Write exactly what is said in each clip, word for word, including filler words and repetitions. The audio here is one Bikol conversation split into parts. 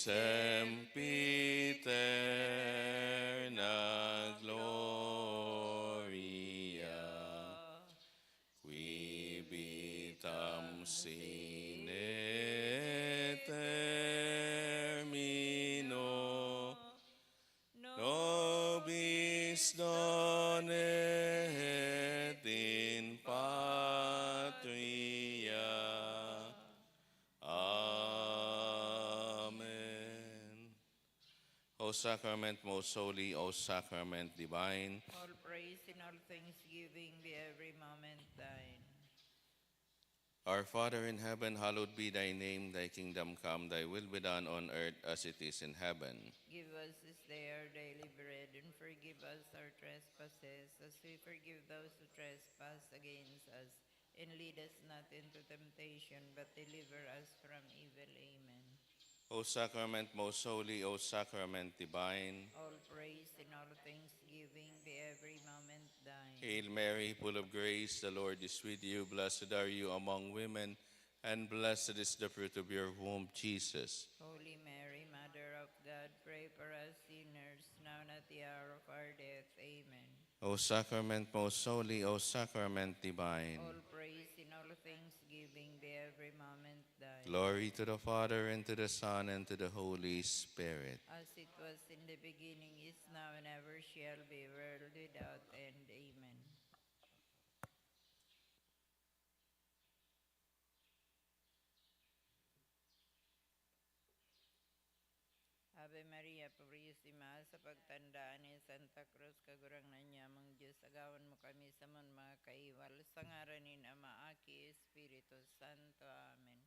Sempiterna gloria, quibi tam sine termino, nobis done et in patria. Amen. O sacrament most holy, O sacrament divine. All praise and all thanksgiving be every moment thine. Our Father in heaven, hallowed be thy name. Thy kingdom come, thy will be done on earth as it is in heaven. Give us this day our daily bread, and forgive us our trespasses, as we forgive those who trespass against us. And lead us not into temptation, but deliver us from evil. Amen. O sacrament most holy, O sacrament divine. All praise and all thanksgiving be every moment thine. Hail Mary, full of grace, the Lord is with you. Blessed are you among women, and blessed is the fruit of your womb, Jesus. Holy Mary, Mother of God, pray for us sinners, now and at the hour of our death. Amen. O sacrament most holy, O sacrament divine. All praise and all thanksgiving be every moment thine. Glory to the Father, and to the Son, and to the Holy Spirit. As it was in the beginning, is now, and ever shall be, world without end. Amen. Ave Maria Purisima, sa pagtanda ni Santa Cruz, Kagurangnan nyamong Diyos, agawan mo kami sa mon mga kaiwal, sa ngaran nin Ama, Aki, Espiritu Santo. Amen.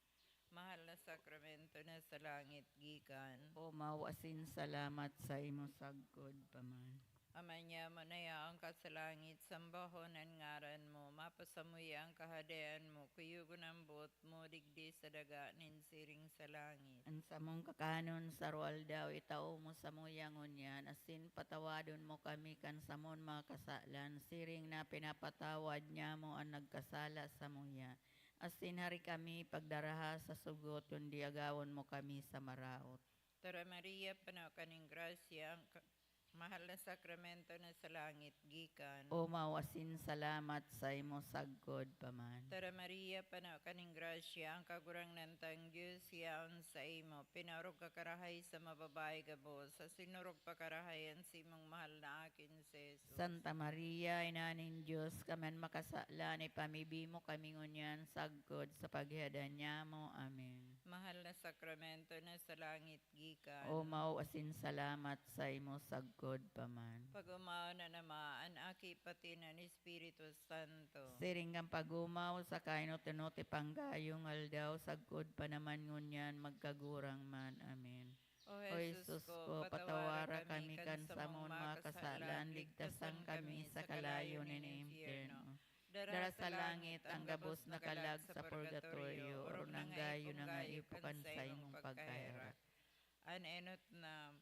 Mahal na sakramento na sa langit gikan. O Mao, asin salamat sa imo sagkod pa man. Ama nyamo na yaon ka sa langit, sambahon an ngaran mo, mapasamuya an kahadean mo, kuyogon an boot mo digdi sa daga nin siring sa langit. An samong kakanon sa aroaldaw itao mo samuya ngunyan, asin patawadon mo kami kan samon mga kasalan, siring na pinapatawad nyamo an nagkasala samuya. Asin hari kami pagdaraha sa sugot, kundi agawon mo kami sa maraot. Tara Maria, pano ka nin grasya, ang ka-, mahal na sakramento na sa langit gikan. O Mao, asin salamat sa imo sagkod pa man. Tara Maria, pano ka nin grasya, ang Kagurangnan tang Dios yaon saimo. Pinaorog ka karahay sa mababae gabos, asin orog pa karahay an simong mahal na aki, si Jesus. Santa Maria, Ina nin Dios, kami an makasalan, ipamibi mo kami ngunyan sagkod sa paghihadan nyamo. Amen. Mahal na sakramento na sa langit gikan. O Mao, asin salamat sa imo sagkod pa man. Pag-omaw na naman an Aki pati an Espiritu Santo. Siring kan pag-omaw sa kainot-inot ipang gayong aldaw, sagkod pa naman ngunyan, magkagurang man. Amen. O Jesus ko, patawara kami kan samong mga kasalan, ligtasan kami sa kalayo nin impyerno. Dara sa langit ang gabos na kalag sa purgatorio, orog nang gayo nangaipo kan saimong pagkaherak. An enot na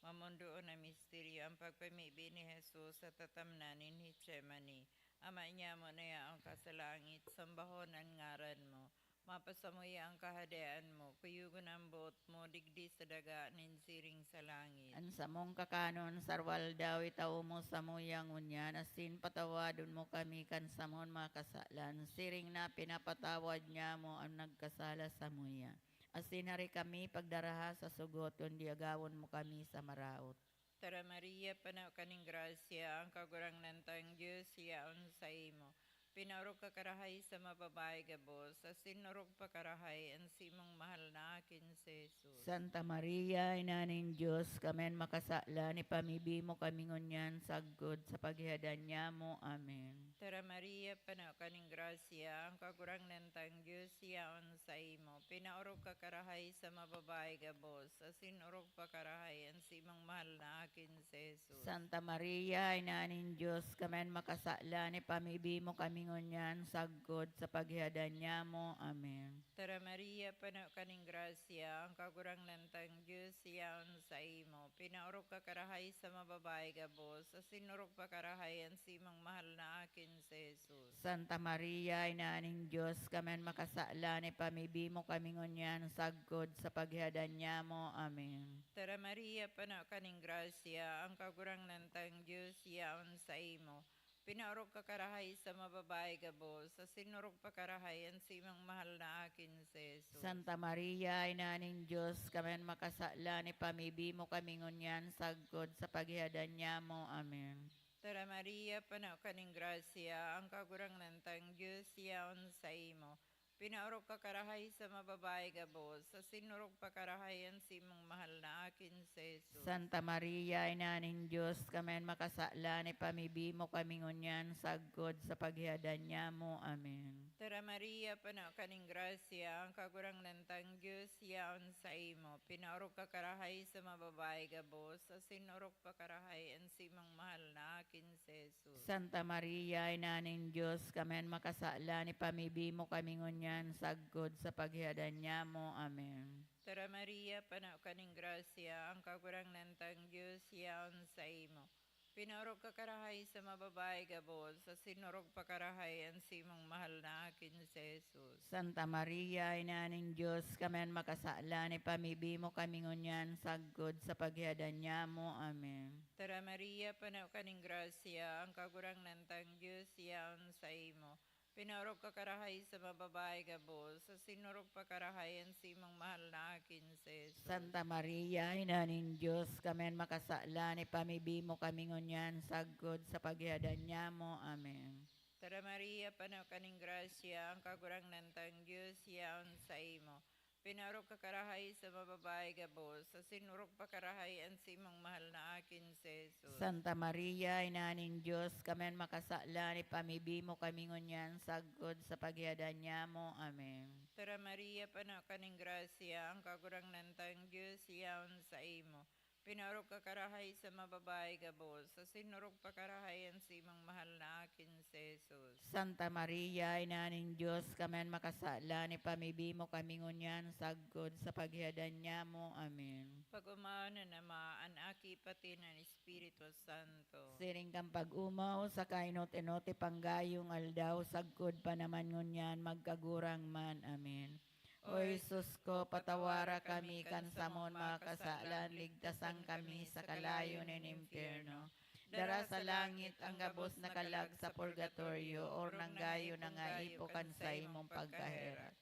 mamondoon na misteryo, ang pagpamibi ni Jesus sa tatamnan nin Getsemani. Ama nyamo na yaon ka sa langit, sambahon an ngaran mo. Mapasamuya an kahadean mo, kuyogon an boot mo digdi sa daga nin siring sa langit. An samong kakanon sa aroaldaw itao mo samuya ngunyan, asin patawadon mo kami kan samon mga kasalan, siring na pinapatawad nyamo an nagkasala samuya. Asin hari kami pagdaraha sa sugot, kundi agawon mo kami sa maraot. Tara Maria, pano ka nin grasya, ang Kagurangnan tang Dios yaon saimo. Pinaorog ka karahay sa mababae gabos, asin orog pa karahay an simong mahal na aki, si Jesus. Santa Maria, Ina nin Dios, kami an makasalan, ipamibi mo kami ngunyan sagkod sa paghihadan nyamo. Amen. Tara Maria, pano ka nin grasya, ang Kagurangnan tang Dios yaon saimo. Pinaorog ka karahay sa mababae gabos, asin orog pa karahay an simong mahal na aki, si Jesus. Santa Maria, Ina nin Dios, kami an makasalan, ipamibi mo kami ngunyan sagkod sa paghihadan nyamo. Amen. Tara Maria, pano ka nin grasya, ang Kagurangnan tang Dios yaon saimo. Pinaorog ka karahay sa mababae gabos, asin orog pa karahay an simong mahal na aki, si Jesus. Santa Maria, Ina nin Dios, kami an makasalan, ipamibi mo kami ngunyan sagkod sa paghihadan nyamo. Amen. Tara Maria, pano ka nin grasya, ang Kagurangnan tang Dios yaon saimo. Pinaorog ka karahay sa mga babayi gabos, asin orog pa karahay an simong mahal na akin si Jesus. Santa Maria, Ina nin Dios, kami an makasalan, ipamibi mo kami ngunyan sagkod sa paghihadan nyamo. Amen. Tara Maria, pano ka nin grasya, ang Kagurangnan tang Dios yaon saimo. Pinaorog ka karahay sa mga babayi gabos, asin orog pa karahay an simong mahal na akin si Jesus. Santa Maria, Ina nin Dios, kami an makasalan, ipamibi mo kami ngunyan sagkod sa paghihadan nyamo. Amen. Tara Maria, pano ka nin grasya, ang Kagurangnan tang Dios yaon saimo. Pinaorog ka karahay sa mga babayi gabos, asin orog pa karahay an simong mahal na akin si Jesus. Santa Maria, Ina nin Dios, kami an makasalan, ipamibi mo kami ngunyan sagkod sa paghihadan nyamo. Amen. Tara Maria, pano ka nin grasya, ang Kagurangnan tang Dios yaon saimo. Pinaorog ka karahay sa mga babayi gabos, asin orog pa karahay an simong mahal na akin si Jesus. Santa Maria, Ina nin Dios, kami an makasalan, ipamibi mo kami ngunyan sagkod sa paghihadan nyamo. Amen. Tara Maria, pano ka nin grasya, ang Kagurangnan tang Dios yaon saimo. Pinaorog ka karahay sa mga babayi gabos, asin orog pa karahay an simong mahal na akin si Jesus. Santa Maria, Ina nin Dios, kami an makasalan, ipamibi mo kami ngunyan sagkod sa paghihadan nyamo. Amen. Tara Maria, pano ka nin grasya, ang Kagurangnan tang Dios yaon saimo. Pinaorog ka karahay sa mga babayi gabos, asin orog pa karahay an simong mahal na akin si Jesus. Santa Maria, Ina nin Dios, kami an makasalan, ipamibi mo kami ngunyan sagkod sa paghihadan nyamo. Amen. Tara Maria, pano ka nin grasya, ang Kagurangnan tang Dios yaon saimo. Pinaorog ka karahay sa mga babayi gabos, asin orog pa karahay an simong mahal na akin si Jesus. Santa Maria, Ina nin Dios, kami an makasalan, ipamibi mo kami ngunyan sagkod sa paghihadan nyamo. Amen. Pag-omaon an Ama, an Aki, pati an Espiritu Santo. Siring kan pag-omaw, sa kainot-inot, ipanggayong aldaw, sagkod pa naman ngunyan, magkagurang man. Amen. O Jesus ko, patawara kami kan samon mga kasalan, ligtasan kami sa kalayo nin impyerno. Dara sa langit an gabos na kalag sa purgatorio, ornanggayo na nga ipo kan saimong pagkaherak.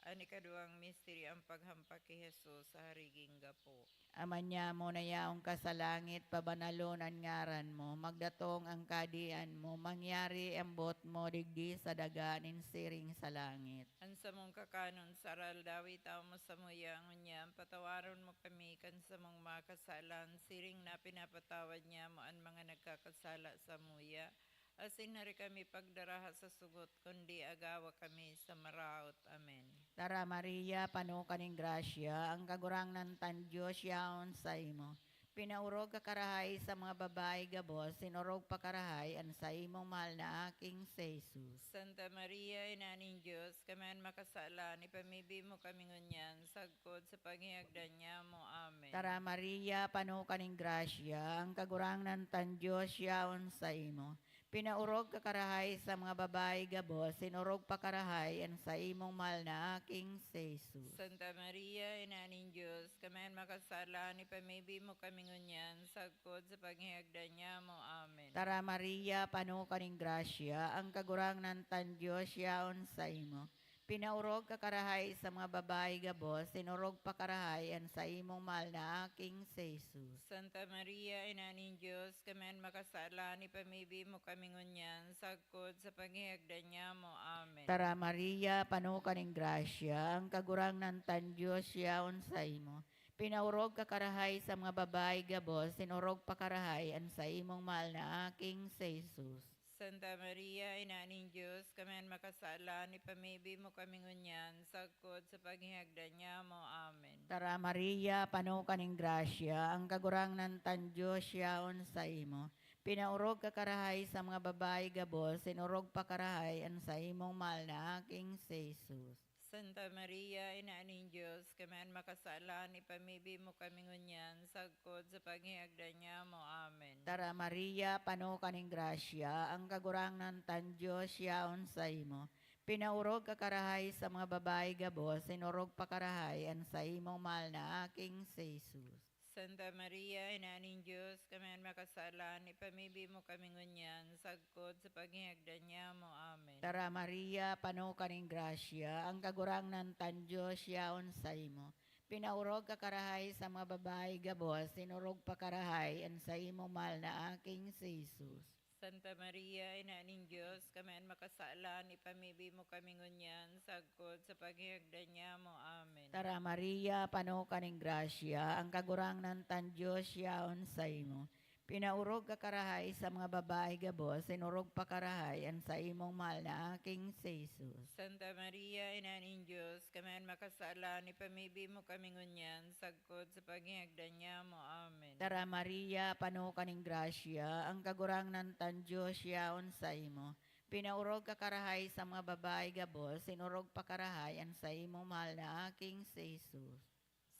An ikaduwang misteryo, an paghampak ki Jesus sa hariging gapo. Ama nyamo na yaon ka sa langit, pabanalon an ngaran mo, magdatong an kahadean mo, mangyari an boot mo digdi sa daga nin siring sa langit. An samong kakanon sa aroaldaw, itao mo samuya ngunyan, patawaron mo kami kan samong mga kasalan, siring na pinapatawad nyamo an mga nagkakasala samuya. Asin hari kami pagdaraha sa sugot, kundi agawa kami sa maraot. Amen. Tara, Maria, pano ka nin grasya, ang Kagurangnan tan Dios yaon saimo. Pinaorog ka karahay sa mga babayi gabos, sinorog pa karahay an saimong mahal na Aki, si Jesus. Santa Maria, Ina nin Dios, kami an makasalan, ipamibi mo kami ngunyan, sagkod sa paghihagdan nyamo. Amen. Tara, Maria, pano ka nin grasya, ang Kagurangnan tan Dios yaon saimo. Pinaorog ka karahay sa mga babayi gabos, sinorog pa karahay an saimong mahal na Aki, si Jesus. Santa Maria, Ina nin Dios, kami an makasalan, ipamibi mo kami ngunyan, sagkod sa paghihagdan nyamo. Amen. Tara, Maria, pano ka nin grasya, ang Kagurangnan tan Dios yaon saimo. Pinaorog ka karahay sa mga babayi gabos, sinorog pa karahay an saimong mahal na Aki, si Jesus. Santa Maria, Ina nin Dios, kami an makasalan, ipamibi mo kami ngunyan, sagkod sa paghihagdan nyamo. Amen. Tara, Maria, pano ka nin grasya, ang Kagurangnan tan Dios yaon saimo. Pinaorog ka karahay sa mga babayi gabos, sinorog pa karahay an saimong mahal na Aki, si Jesus. Santa Maria, Ina nin Dios, kami an makasalan, ipamibi mo kami ngunyan, sagkod sa paghihagdan nyamo. Amen. Tara, Maria, pano ka nin grasya, ang Kagurangnan tan Dios yaon saimo. Pinaorog ka karahay sa mga babayi gabos, sinorog pa karahay an saimong mahal na Aki, si Jesus. Santa Maria, Ina nin Dios, kami an makasalan, ipamibi mo kami ngunyan, sagkod sa paghihagdan niamo. Amen. Tara Maria, pano ka nin grasya, ang Kagurangnan tan Dios yaon saimo. Pinaorog ka karahay sa mga babayi gabos, sinorog pa karahay an saimong mahal na aking si Jesus. Santa Maria, Ina nin Dios, kami an makasalan, ipamibi mo kami ngunyan, sagkod sa paghihagdan niamo. Amen. Tara Maria, pano ka nin grasya, ang Kagurangnan tan Dios yaon saimo. Pinaorog ka karahay sa mga babayi gabos, sinorog pa karahay an saimong mahal na aking si Jesus. Santa Maria, Ina nin Dios, kami an makasalan, ipamibi mo kami ngunyan, sagkod sa paghihagdan niamo. Amen. Tara Maria, pano ka nin grasya, ang Kagurangnan tan Dios yaon saimo. Pinaorog ka karahay sa mga babayi gabos, sinorog pa karahay an saimong mahal na aking si Jesus. Santa Maria, Ina nin Dios, kami an makasalan, ipamibi mo kami ngunyan, sagkod sa paghihagdan niamo. Amen. Tara Maria, pano ka nin grasya, ang Kagurangnan tan Dios yaon saimo. Pinaorog ka karahay sa mga babayi gabos, sinorog pa karahay an saimong mahal na aking si Jesus.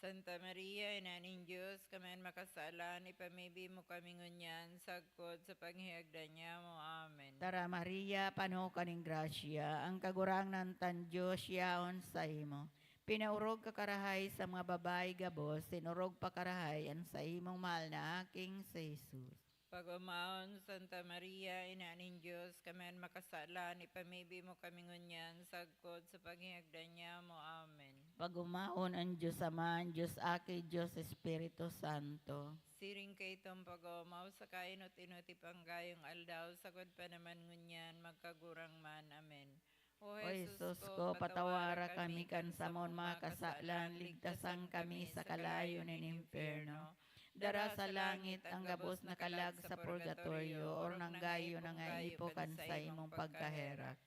Santa Maria, Ina nin Dios, kami an makasalan, ipamibi mo kami ngunyan, sagkod sa paghihagdan niamo. Amen. Tara Maria, pano ka nin grasya, ang Kagurangnan tan Dios yaon saimo. Pinaorog ka karahay sa mga babayi gabos, sinorog pa karahay an saimong mahal na aking si Jesus. Pag-omawon, Santa Maria, Ina nin Dios, kami an makasalan, ipamibi mo kami ngunyan, sagkod sa paghihagdan niamo. Amen. Pag-omawon an Dios Ama, an Dios Aki, Dios Espiritu Santo. Siring kaitong pag-oomaw sa kainot-inot ipanggayong aldaw, sagkod pa naman ngunyan, magkagurang man. Amen. O O Jesus ko, patawara kami kan samon mga kasalan, ligtasan kami sa kalayo nin impyerno. Dara sa langit ang gabos na kalag sa purgatorio, orog nanggayo na nga ipo kan saimong pagkaherak.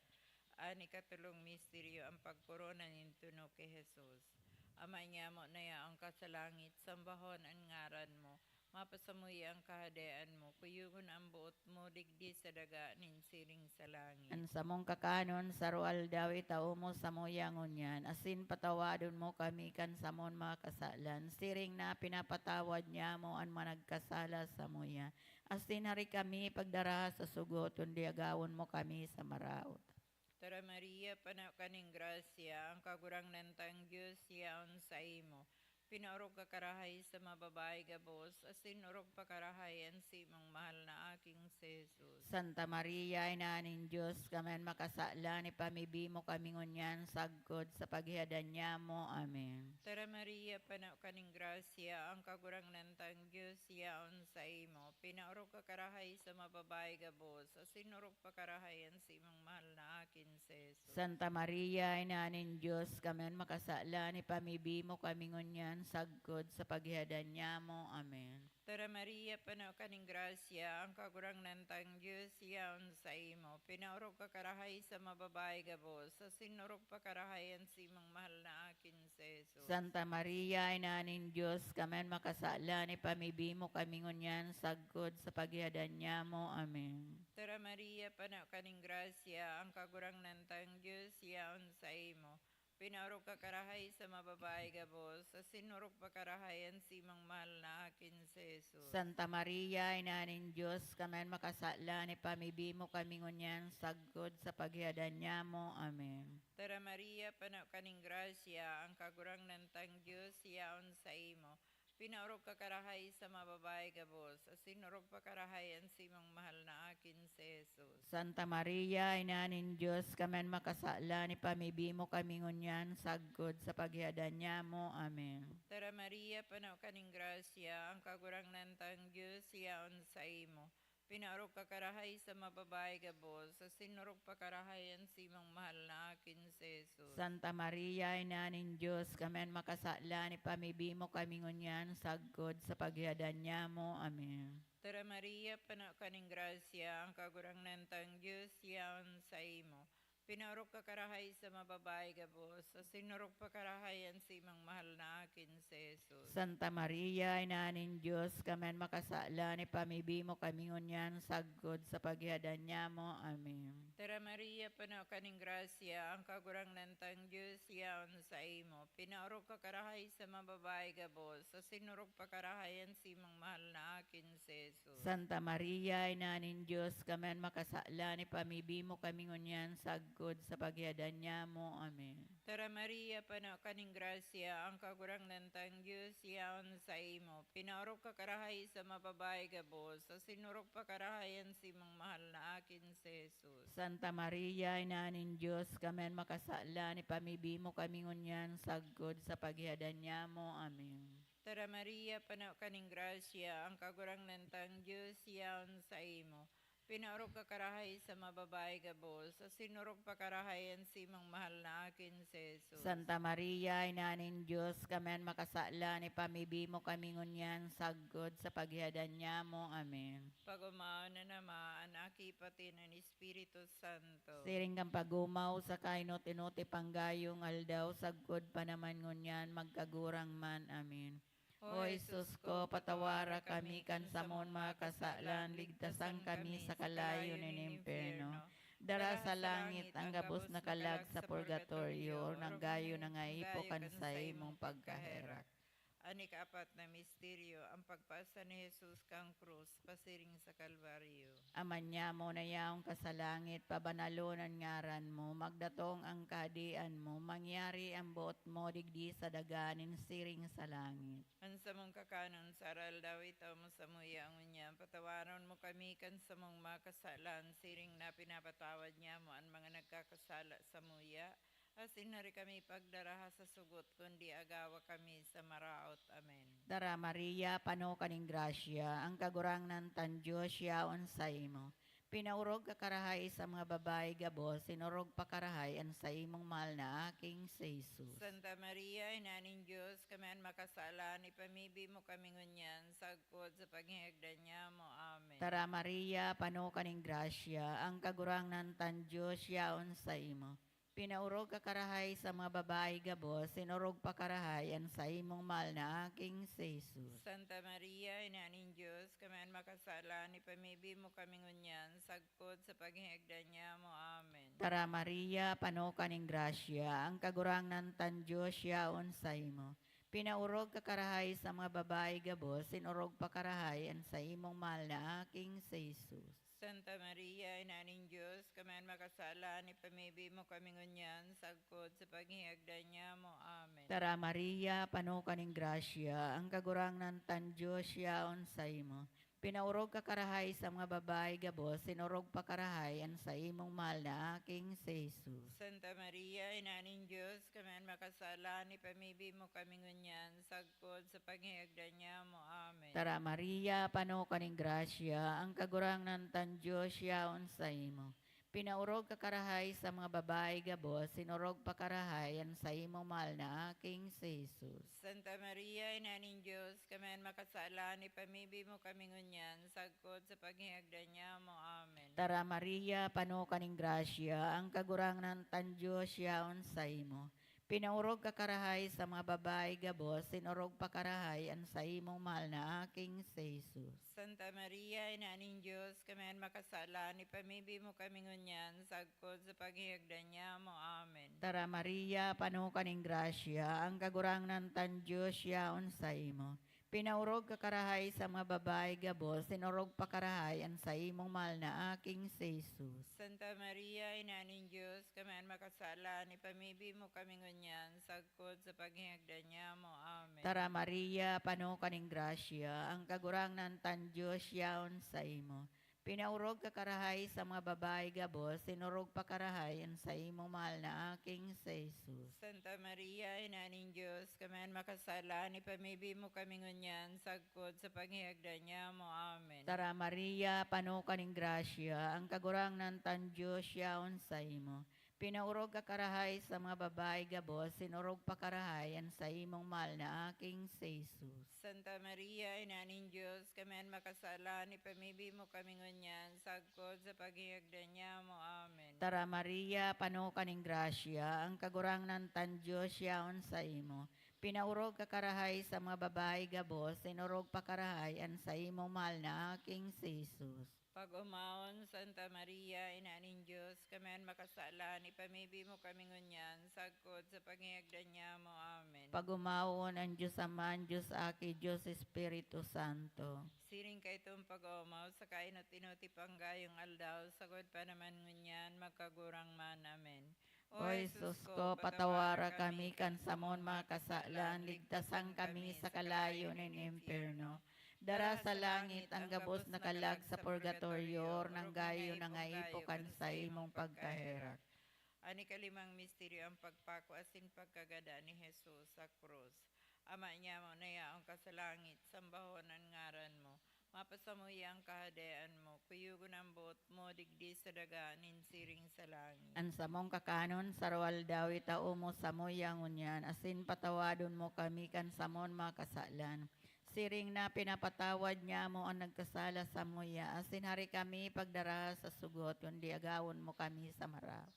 An ikatolong misteryo, ang pagkorona nin tunok ki Jesus. Ama niamo na yaon ka sa langit, sambahon an ngaran mo. Mapasamuya an kahadean mo, kuyogon an boot mo digdi sa daga nin siring sa langit. An samong kakanon sa aroaldaw itao mo samuya ngunyan, asin patawadon mo kami kan samon mga kasalan, siring na pinapatawad nyamo an mga nagkasala samuya. Asin hari kami pagdaraha sa sugot, kundi agawon mo kami sa maraot. Tara Maria, pano ka nin grasya, ang Kagurangnan tang Dios yaon saimo. Pinaorog ka karahay sa mga babayi gabos, asin orog pa karahay an simong mahal na aking si Jesus. Santa Maria, Ina nin Dios, kami an makasalan, ipamibi mo kami ngunyan sagkod sa paghihadan nyamo. Amen. Tara Maria, pano ka nin grasya, ang Kagurangnan tang Dios yaon saimo. Pinaorog ka karahay sa mga babayi gabos, asin orog pa karahay an simong mahal na aking si Jesus. Santa Maria, Ina nin Dios, kami an makasalan, ipamibi mo kami ngunyan sagkod sa paghihadan nyamo. Amen. Tara Maria, pano ka nin grasya, ang Kagurangnan tang Dios yaon saimo. Pinaorog ka karahay sa mga babayi gabos, asin orog pa karahay an simong mahal na aking si Jesus. Santa Maria, Ina nin Dios, kami an makasalan, ipamibi mo kami ngunyan sagkod sa paghihadan nyamo. Amen. Tara Maria, pano ka nin grasya, ang Kagurangnan tang Dios yaon saimo. Pinaorog ka karahay sa mga babayi gabos, asin orog pa karahay an simong mahal na aking si Jesus. Santa Maria, Ina nin Dios, kami an makasalan, ipamibi mo kami ngunyan sagkod sa paghihadan nyamo. Amen. Tara Maria, pano ka nin grasya, ang Kagurangnan tang Dios yaon saimo. Pinaorog ka karahay sa mga babayi gabos, asin orog pa karahay an simong mahal na aking si Jesus. Santa Maria, Ina nin Dios, kami an makasalan, ipamibi mo kami ngunyan sagkod sa paghihadan nyamo. Amen. Tara Maria, pano ka nin grasya, ang Kagurangnan tang Dios yaon saimo. Pinaorog ka karahay sa mga babayi gabos, asin orog pa karahay an simong mahal na aking si Jesus. Santa Maria, Ina nin Dios, kami an makasalan, ipamibi mo kami ngunyan sagkod sa paghihadan nyamo. Amen. Tara Maria, pano ka nin grasya, ang Kagurangnan tang Dios yaon saimo. Pinaorog ka karahay sa mga babayi gabos, asin orog pa karahay an saimong mahal na aki na si Jesus. Santa Maria, Ina nin Dios, kami an makasalan, ipamibi mo kami ngunyan sagkod sa paghihadan nyamo. Amen. Tara Maria, puno ka nin grasya, ang Kagurangnan tang Dios yaon saimo. Pinaorog ka karahay sa mga babayi gabos, asin orog pa karahay an saimong mahal na aki na si Jesus. Santa Maria, Ina nin Dios, kami an makasalan, ipamibi mo kami ngunyan sagkod sa paghihadan nyamo. Amen. Tara Maria, puno ka nin grasya, ang Kagurangnan tang Dios yaon saimo. Pinaorog ka karahay sa mga babayi gabos, asin orog pa karahay an saimong mahal na aki na si Jesus. Santa Maria, Ina nin Dios, kami an makasalan, ipamibi mo kami ngunyan sagkod sa paghihadan nyamo. Amen. Tara Maria, puno ka nin grasya, ang Kagurangnan tang Dios yaon saimo. Pinaorog ka karahay sa mga babayi gabos, asin orog pa karahay an saimong mahal na aki na si Jesus. Santa Maria, Ina nin Dios, kami an makasalan, ipamibi mo kami ngunyan sagkod sa paghihadan nyamo. Amen. Pag-omaon an Ama, an Aki, pati an Espiritu Santo. Siring kan pag-omaw sa kainot-inot, ipanggayong aldaw, sagkod pa naman ngunyan, magkagurang man. Amen. O Jesus ko, patawara kami kan samong mga kasalan, ligtasan kami sa kalayo nin impyerno. Dara sa langit ang gabos na kalag sa purgatorio, orog an gayo na ngaipo kan saimong pagkaherak. An ikaapat na misteryo, ang pagpasa ni Jesus kan krus pasiring sa Kalbaryo. Ama nyamo na yaon ka sa langit, pabanalon an ngaran mo, magdatong an kahadean mo, mangyari an boot mo digdi sa daga nin siring sa langit. An samong kakanon sa aroaldaw, itao mo samuya ngunyan. Patawaron mo kami kan samong mga kasalan, siring na pinapatawad nyamo an mga nagkakasala samuya. Asin hari kami pagdaraha sa sugot, kundi agawa kami sa maraot. Amen. Dara Maria, pano ka nin grasya, ang Kagurangnan tan Dios yaon saimo. Pinaorog ka karahay sa mga babayi gabos, sinorog pa karahay an saimong mahal na aking si Jesus. Santa Maria, Ina nin Dios, kami an makasalan, ipamibi mo kami ngunyan, sagkod sa paghingagdan nyamo. Amen. Tara Maria, pano ka nin grasya, ang Kagurangnan tan Dios yaon saimo. Pinaorog ka karahay sa mga babayi gabos, sinorog pa karahay an saimong mahal na aking si Jesus. Santa Maria, Ina nin Dios, kami an makasalan, ipamibi mo kami ngunyan, sagkod sa paghingagdan nyamo. Amen. Tara Maria, pano ka nin grasya, ang Kagurangnan tan Dios yaon saimo. Pinaorog ka karahay sa mga babayi gabos, sinorog pa karahay an saimong mahal na aking si Jesus. Santa Maria, Ina nin Dios, kami an makasalan, ipamibi mo kami ngunyan, sagkod sa paghingagdan nyamo. Amen. Tara Maria, pano ka nin grasya, ang Kagurangnan tan Dios yaon saimo. Pinaorog ka karahay sa mga babayi gabos, sinorog pa karahay an saimong mahal na aking si Jesus. Santa Maria, Ina nin Dios, kami an makasalan, ipamibi mo kami ngunyan, sagkod sa paghingagdan nyamo. Amen. Tara Maria, pano ka nin grasya, ang Kagurangnan tan Dios yaon saimo. Pinaorog ka karahay sa mga babayi gabos, sinorog pa karahay an saimong mahal na aking si Jesus. Santa Maria, Ina nin Dios, kami an makasalan, ipamibi mo kami ngunyan, sagkod sa paghingagdan nyamo. Amen. Tara Maria, pano ka nin grasya, ang Kagurangnan tan Dios yaon saimo. Pinaorog ka karahay sa mga babayi gabos, sinorog pa karahay an saimong mahal na aking si Jesus. Santa Maria, Ina nin Dios, kami an makasalan, ipamibi mo kami ngunyan, sagkod sa paghingagdan nyamo. Amen. Tara Maria, pano ka nin grasya, ang Kagurangnan tan Dios yaon saimo. Pinaorog ka karahay sa mga babayi gabos, sinorog pa karahay an saimong mahal na aking si Jesus. Santa Maria, Ina nin Dios, kami an makasalan, ipamibi mo kami ngunyan, sagkod sa paghingagdan nyamo. Amen. Tara Maria, pano ka nin grasya, ang Kagurangnan tan Dios yaon saimo. Pinaorog ka karahay sa mga babayi gabos, sinorog pa karahay an saimong mahal na aking si Jesus. Santa Maria, Ina nin Dios, kami an makasalan, ipamibi mo kami ngunyan, sagkod sa paghingagdan nyamo. Amen. Tara Maria, pano ka nin grasya, ang Kagurangnan tan Dios yaon saimo. Pinaorog ka karahay sa mga babayi gabos, asin orog pa karahay an saimong mahal na Aking si Jesus. Santa Maria, Ina nin Dios, kami an makasalan, ipamibi mo kami ngunyan, sagkod sa paghihagdan niamo. Amen. Tara Maria, pano ka nin grasya, ang Kagurangnan tang Dios yaon saimo. Pinaorog ka karahay sa mga babayi gabos, asin orog pa karahay an saimong mahal na Aking si Jesus. Pag-omawon, Santa Maria, Ina nin Dios, kami an makasalan, ipamibi mo kami ngunyan, sagkod sa paghihagdan niamo. Amen. Pag-omawon an Dios Ama, an Dios Aki, Dios Espiritu Santo. Siring kaitong pag-oomaw sa kainot-inoti panggayong aldaw, sagkod pa naman ngunyan, magkagurang man. Amen. O Jesus ko, patawara kami kan samon mga kasalan, ligtasan kami sa kalayo nin impyerno. Dara sa langit ang gabos na kalag sa purgatorio, orog na gayo na nga ipo kan saimong pagkaherak. An ikalimang misteryo, ang pagpako asin pagkagadan ni Jesus sa krus. Ama niamo na yaon ka sa langit, sambahon an ngaran mo. Mapasamuya an Kahadean mo, kuyogon an boot mo digdi sa daga nin siring sa langit. An samong kakanon sa aroaldaw itao mo samuya ngunyan, asin patawadon mo kami kan samon mga kasalan, siring na pinapatawad niamo an nagkasala samuya, asin hari kami pagdaraha sa sugot, kundi agawon mo kami sa maraot.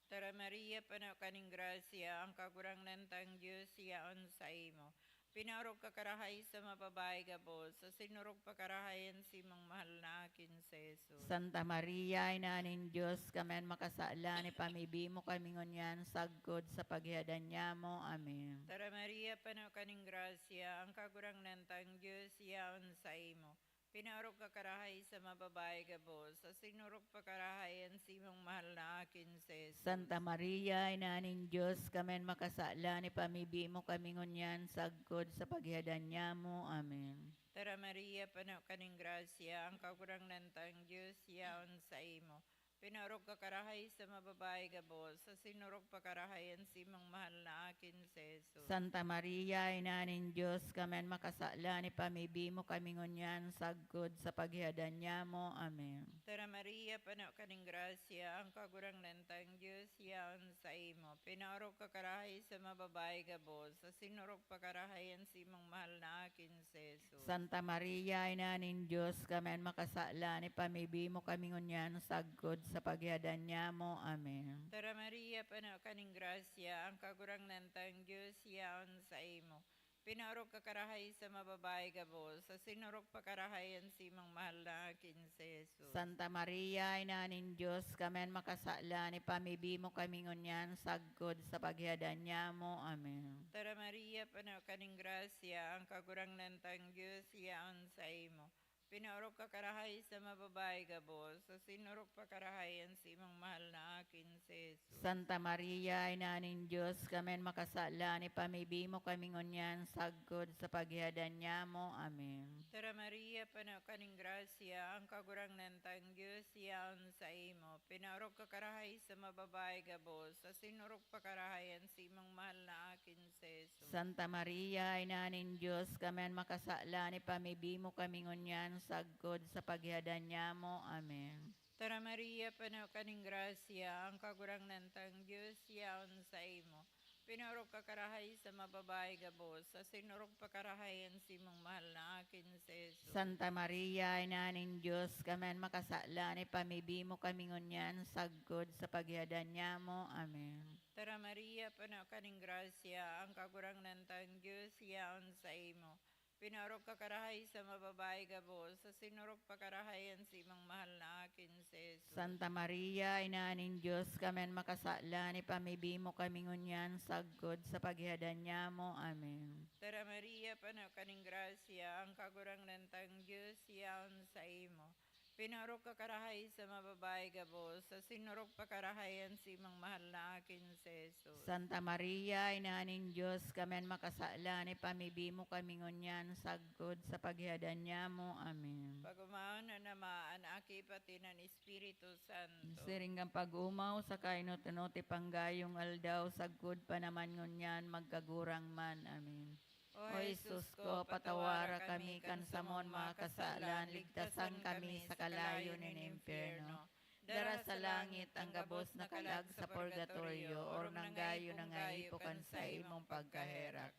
Tara Maria, pano ka nin grasya, ang Kagurangnan tang Dios yaon saimo. Pinaorog ka karahay sa mga babayi gabos, asin orog pa karahay an simong mahal na Aking si Jesus. Santa Maria, Ina nin Dios, kami an makasalan, ipamibi mo kami ngunyan sagkod sa paghihadan niamo. Amen. Tara Maria, pano ka nin grasya, ang Kagurangnan tang Dios yaon saimo. Pinaorog ka karahay sa mga babayi gabos, asin orog pa karahay an simong mahal na Aking si Jesus. Santa Maria, Ina nin Dios, kami an makasalan, ipamibi mo kami ngunyan sagkod sa paghihadan niamo. Amen. Tara Maria, pano ka nin grasya, ang Kagurangnan tang Dios yaon saimo. Pinaorog ka karahay sa mga babayi gabos, asin orog pa karahay an simong mahal na Aking si Jesus. Santa Maria, Ina nin Dios, kami an makasalan, ipamibi mo kami ngunyan sagkod sa paghihadan niamo. Amen. Tara Maria, pano ka nin grasya, ang Kagurangnan tang Dios yaon saimo. Pinaorog ka karahay sa mga babayi gabos, asin orog pa karahay an simong mahal na Aking si Jesus. Santa Maria, Ina nin Dios, kami an makasalan, ipamibi mo kami ngunyan sagkod sa paghihadan niamo. Amen. Tara Maria, pano ka nin grasya, ang Kagurangnan tang Dios yaon saimo. Pinaorog ka karahay sa mga babayi gabos, asin orog pa karahay an simong mahal na Aking si Jesus. Santa Maria, Ina nin Dios, kami an makasalan, ipamibi mo kami ngunyan sagkod sa paghihadan niamo. Amen. Tara Maria, pano ka nin grasya, ang Kagurangnan tang Dios yaon saimo. Pinaorog ka karahay sa mga babayi gabos, asin orog pa karahay an simong mahal na Aking si Jesus. Santa Maria, Ina nin Dios, kami an makasalan, ipamibi mo kami ngunyan sagkod sa paghihadan niamo. Amen. Tara Maria, pano ka nin grasya, ang Kagurangnan tang Dios yaon saimo. Pinaorog ka karahay sa mga babayi gabos, asin orog pa karahay an simong mahal na Aking si Jesus. Santa Maria, Ina nin Dios, kami an makasalan, ipamibi mo kami ngunyan sagkod sa paghihadan niamo. Amen. Tara Maria, pano ka nin grasya, ang Kagurangnan tang Dios yaon saimo. Pinaorog ka karahay sa mga babayi gabos, asin orog pa karahay an simong mahal na Aking si Jesus. Santa Maria, Ina nin Dios, kami an makasalan, ipamibi mo kami ngunyan sagkod sa paghihadan niamo. Amen. Tara Maria, pano ka nin grasya, ang Kagurangnan tang Dios yaon saimo. Pinaorog ka karahay sa mga babayi gabos, asin orog pa karahay an simong mahal na Aking si Jesus. Santa Maria, Ina nin Dios, kami an makasalan, ipamibi mo kami ngunyan sagkod sa paghihadan niamo. Amen. Tara Maria, pano ka nin grasya, ang Kagurangnan tang Dios yaon saimo. Pinaorog ka karahay sa mga babayi gabos, asin orog pa karahay an simong mahal na Aking si Jesus. Santa Maria, Ina nin Dios, kami an makasalan, ipamibi mo kami ngunyan sagkod sa paghihadan niamo. Amen. Pag-omawon an Ama, an Aki, pati an Espiritu Santo. Siring kan pag-omaw sa kainot-inoti panggayong aldaw, sagkod pa naman ngunyan, magkagurang man. Amen. O Jesus ko, patawara kami kan samon mga kasalan, ligtasan kami sa kalayo nin impyerno. Dara sa langit an gabos na kalag sa purgatorio, orog nang gayo nangaipo kan saimong pagkaherak.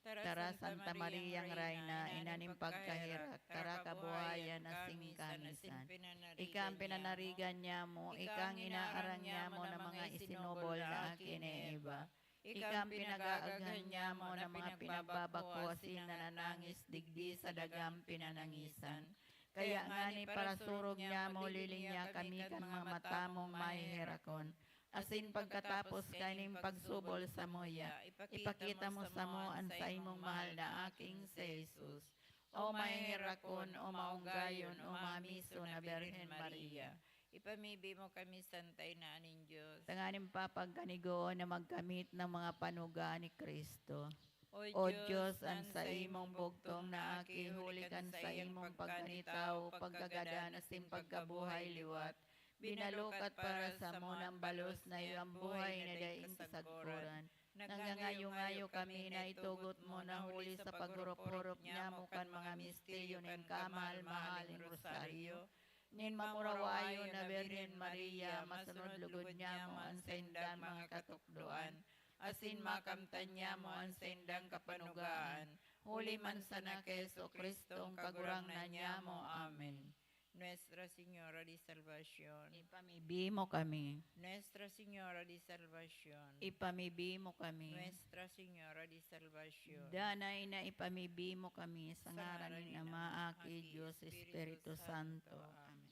Tara, Santa Mariang Reyna, ina nin pagkaherak, karakabuhayan asin kamisan. Ika an pinanarigan nyamo, ika an inaaram nyamo na mga isinubol na aki ni Eva. Ika an pinag-aaghan nyamo na mga pinagbabako asin nananangis digdi sa dagang pinanangisan. Kaya ngani, parasurog nyamo, liling niya kami kan mga mata mong maheherakon. Asin pagkatapos kaining pagsubol samuya, ipakita mo samo an saimong mahal na aking si Jesus. O maheherakon, o maunggayon, o mamiso na Birhen Maria, ipamibi mo kami, Santa Ina nin Dios, tanganing papagkanigoon na magkamit ng mga panuga ni Cristo. O Dios, an saimong bugtong na aki, huli kan saimong pagkanitawo, pagkagadan asin pagkabuhay liwat, binalukat para samo nang balos na iyo an buhay na daing kasagkoran. Nangangayo-ngayo kami na itugot mo na huli sa paghurup-hurup nyamo kan mga misteryo nin kamahal-mahaling rosaryo, nin mamurawayon na Birhen Maria, masunod lugod nyamo an saindang mga katukdoan, asin makamtan nyamo an saindang kapanugaan, huli man sana ki Jesu-Cristong Kagurangnan nyamo. Amen. Nuestra Señora de Salvacion. Ipamibi mo kami. Nuestra Señora de Salvacion. Ipamibi mo kami. Nuestra Señora de Salvacion. Danay na ipamibi mo kami sa ngaran nin Ama, Aki, Dios, Espiritu Santo. Amen.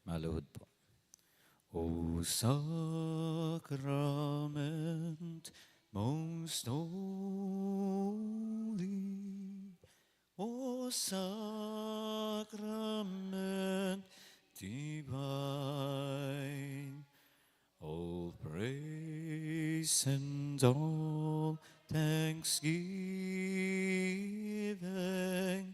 Maluhod po. O sacrament most holy, O sacrament divine, all praise and all thanksgiving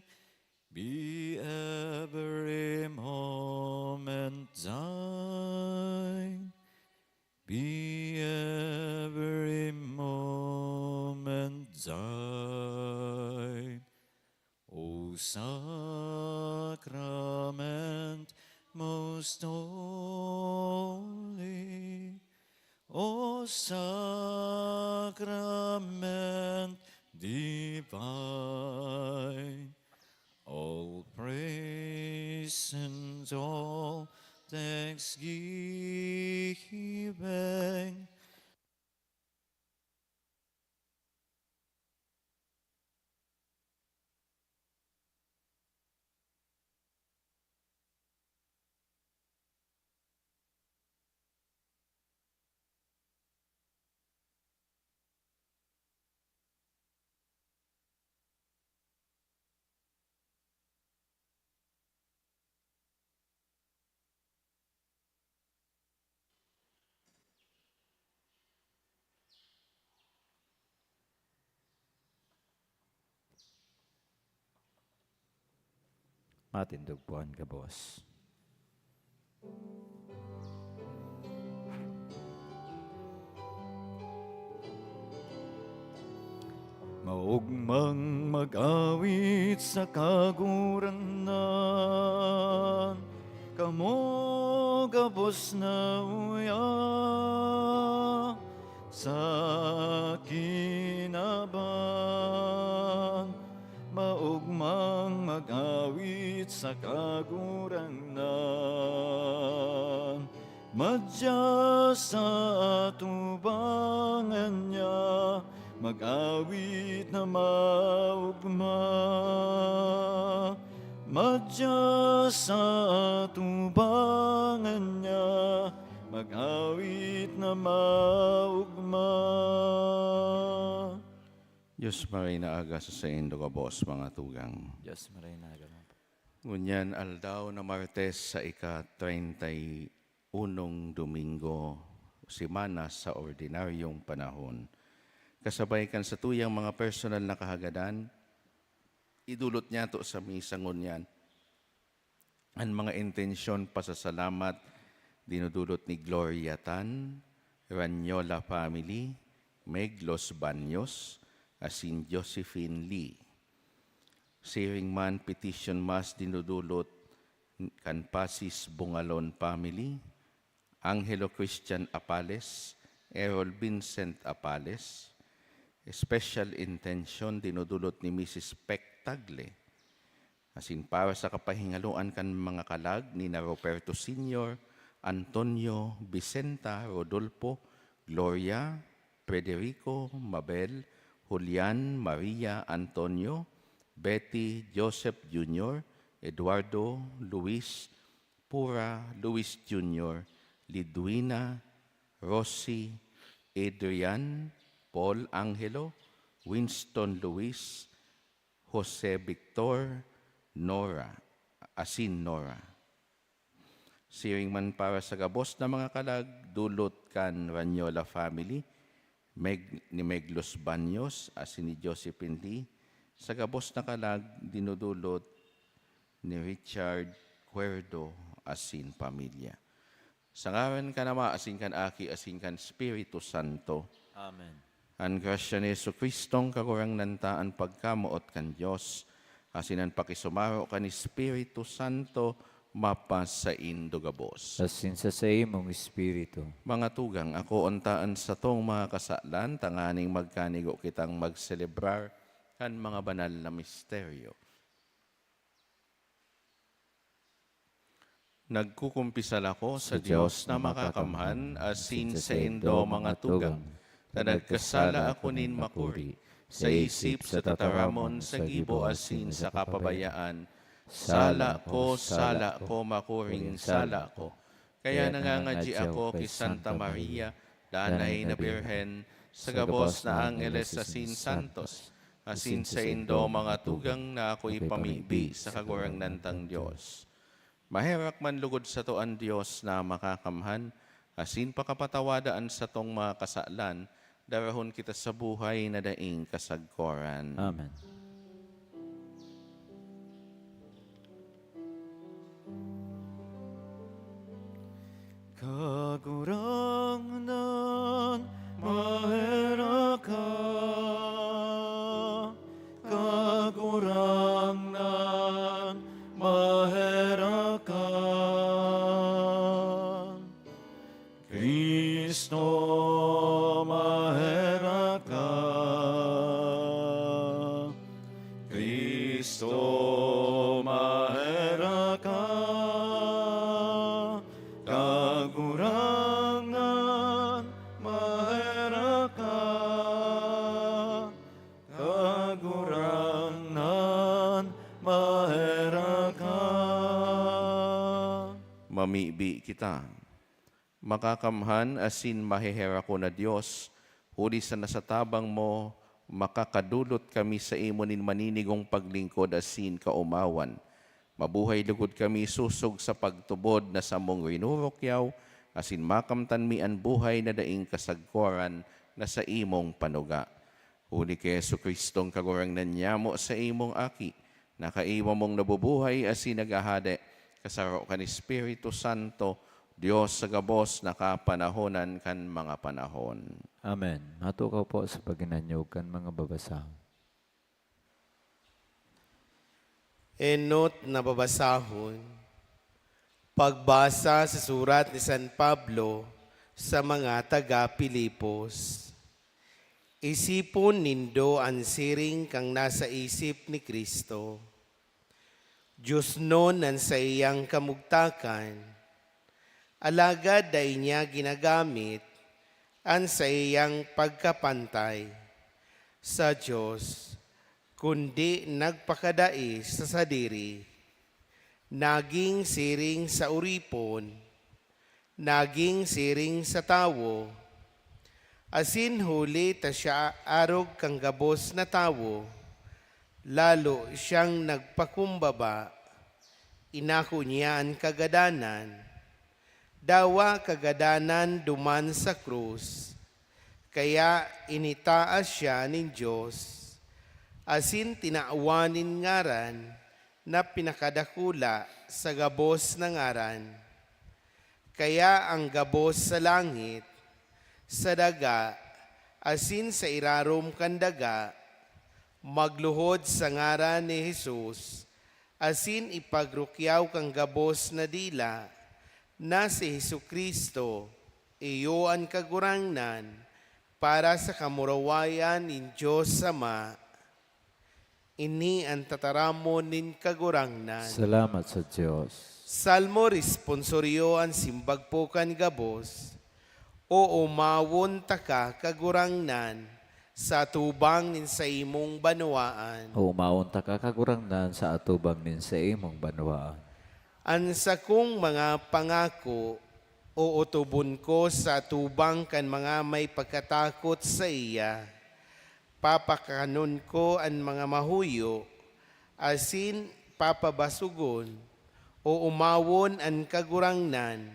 be every moment thine. Be every moment thine, O sacrament most holy, O sacrament divine. All praise and all thanksgiving. Matindog po an gabos. Maogmang mag-awit sa Kagurangnan, kamo gabos na uya, sa akin na Mag-awit sa Kagurangnan, madya sa atubangan niya, mag-awit na maogma. Madya sa atubangan niya, mag-awit na maogma. Diyos maray na aga sa saindo gabos, mga tugang. Diyos maray na aga, mga pa- Ngunyan, aldaw na Martes sa ika-treinta y unong Domingo, semana sa ordinaryong panahon. Kasabay kan satuyang mga personal na kahagadan, idulot niyato sa misa ngunyan an mga intensyon pasasalamat dinudulot ni Gloria Tan, Ranyola family, Meg Los Baños, asin Josephine Lee. Siring man petition mass dinudulot kan Pasis Bungalon family, Angelo Christian Apales, Errol Vincent Apales. Special intention dinudulot ni Misis Pek Tagle. Asin para sa kapahingaloan kan mga kalag ni na Roberto Senior, Antonio, Vicenta, Rodolfo, Gloria, Frederico, Mabel, Julian, Maria, Antonio, Betty, Joseph Junior, Eduardo, Luis, Pura, Luis Junior, Lidwina, Rosie, Adrian, Paul Angelo, Winston Luis, Jose Victor, Nora, asin Nora. Siring man para sa gabos na mga kalag, dulot kan Ranyola family, Meg, ni Meg Los Baños, asin ni Josephine Lee, sa gabos na kalag, dinudulot ni Richard Cuerdo asin pamilya. Sa ngaran kan Ama, asin kan Aki, asin kan Espiritu Santo. Amen. An grasya ni Jesu-Cristong Kagurangnan ta, an pagkamoot kan Dios, asin an pakisumaro kan Espiritu Santo, mapasaindo gabos. Asin sa saimong espiritu. Mga tugang, akoon ta an satong mga kasalan, tanganing magkanigo kitang magselebrar kan mga banal na misteryo. Nagkukumpisal ako sa Sa Dios Dios na na makakamhan, makakamhan, asin asin sa saindo, mga tugang, na nagkasala ako nin makuri, sa isip, sa tataramon, sa gibo, asin sa kapabayaan. Sala ko, sala ko, makuring sala ko. Kaya nangangadyi ako ki Santa Maria, Danay na Birhen, sa gabos na angheles asin santos, asin saindo, mga tugang, na ako ipamibi sa Kagurangnan tang Dios. Maherak man lugod sato an Dios na makakamhan, asin pakapatawada an satong mga kasalan, darahon kita sa buhay na daing kasagkoran. Amen. Kagurangnan, maherak ka. Kagurangnan, maherak ka. Cristo, maherak ka. Cristo, maherak ka. Kagurangnan, maherak ka. Kagurangnan, maherak ka. Mamibi kita. Makakamhan asin maheherakon na Dios, huli sa nasa tabang mo, makakadulot kami saimo nin maninigong paglingkod asin kaomawan. Mabuhay lugod kami sosog sa pagtubod na samong rinurukyaw, asin makamtan mi an buhay na daing kasagkoran na saimong panuga. Huli ki Jesu-Cristong Kagurangnan nyamo, saimong Aki, na kaiba mong nabubuhay asin naghahade, kasaro kan Espiritu Santo, Dios sa gabos na kapanahonan kan mga panahon. Amen. Matukaw po sa paghinanyog kan mga babasahon. Enot na babasahon, pagbasa sa surat ni San Pablo sa mga taga Filipos. Isipon nindo an siring kan nasa isip ni Cristo. Diosnon an saiyang kamugtakan, alagad dai niya ginagamit an saiyang pagkapantay sa Dios, kundi nagpakadai sa sadiri, nagin siring sa oripon, nagin siring sa tawo, asin huli ta siya arog kan gabos na tawo, lalo siyang nagpakumbaba. Inako niya an kagadanan, dawa kagadanan duman sa krus, kaya initaas siya nin Dios, asin tinawan nin ngaran na pinakadakula sa gabos na ngaran. Kaya an gabos sa langit, sa daga, asin sa irarom kan daga, magluhod sa ngaran ni Jesus, asin ipagrukyaw kan gabos na dila na si Jesu-Cristo iyo an Kagurangnan, para sa kamurawayan nin Dios Ama. Ini an tataramon nin Kagurangnan. Salamat sa Dios. Salmo responsorio an simbag po kan gabos, "Oomawon taka, Kagurangnan, sa atubang nin saimong banwaan." Oomawon taka, Kagurangnan, sa atubang nin saimong banwaan. An sakong mga pangako, ootobon ko sa atubang kan mga may pagkatakot saiya. Papakanon ko an mga mahuyo, asin papabasogon. Oomawon an Kagurangnan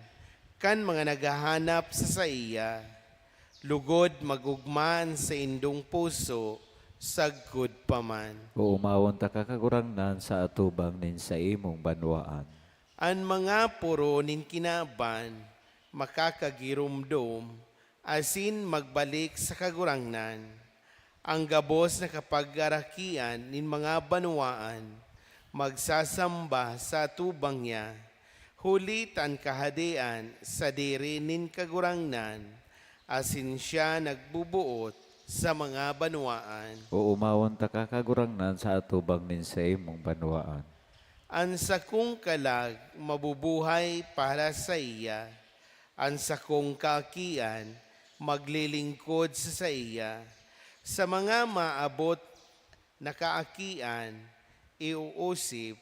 kan mga naghahanap sa saiya, lugod mag-ogma an saindong puso sagkod pa man. Oomawon taka, Kagurangnan, sa atubang nin saimong banwaan. An mga poro nin kinaban makakagiromdom asin magbalik sa Kagurangnan. An gabos na kapagarakian nin mga banwaan magsasamba sa atubang niya, huli ta an kahadean sadiri nin Kagurangnan, asin siya nagbubuot sa mga banwaan. Oomawon taka, Kagurangnan, sa atubang nin saimong banwaan. An sakong kalag mabubuhay para saiya, an sakong kaakian maglilingkod sa saiya. Sa mga maabot na kaakian, iuusip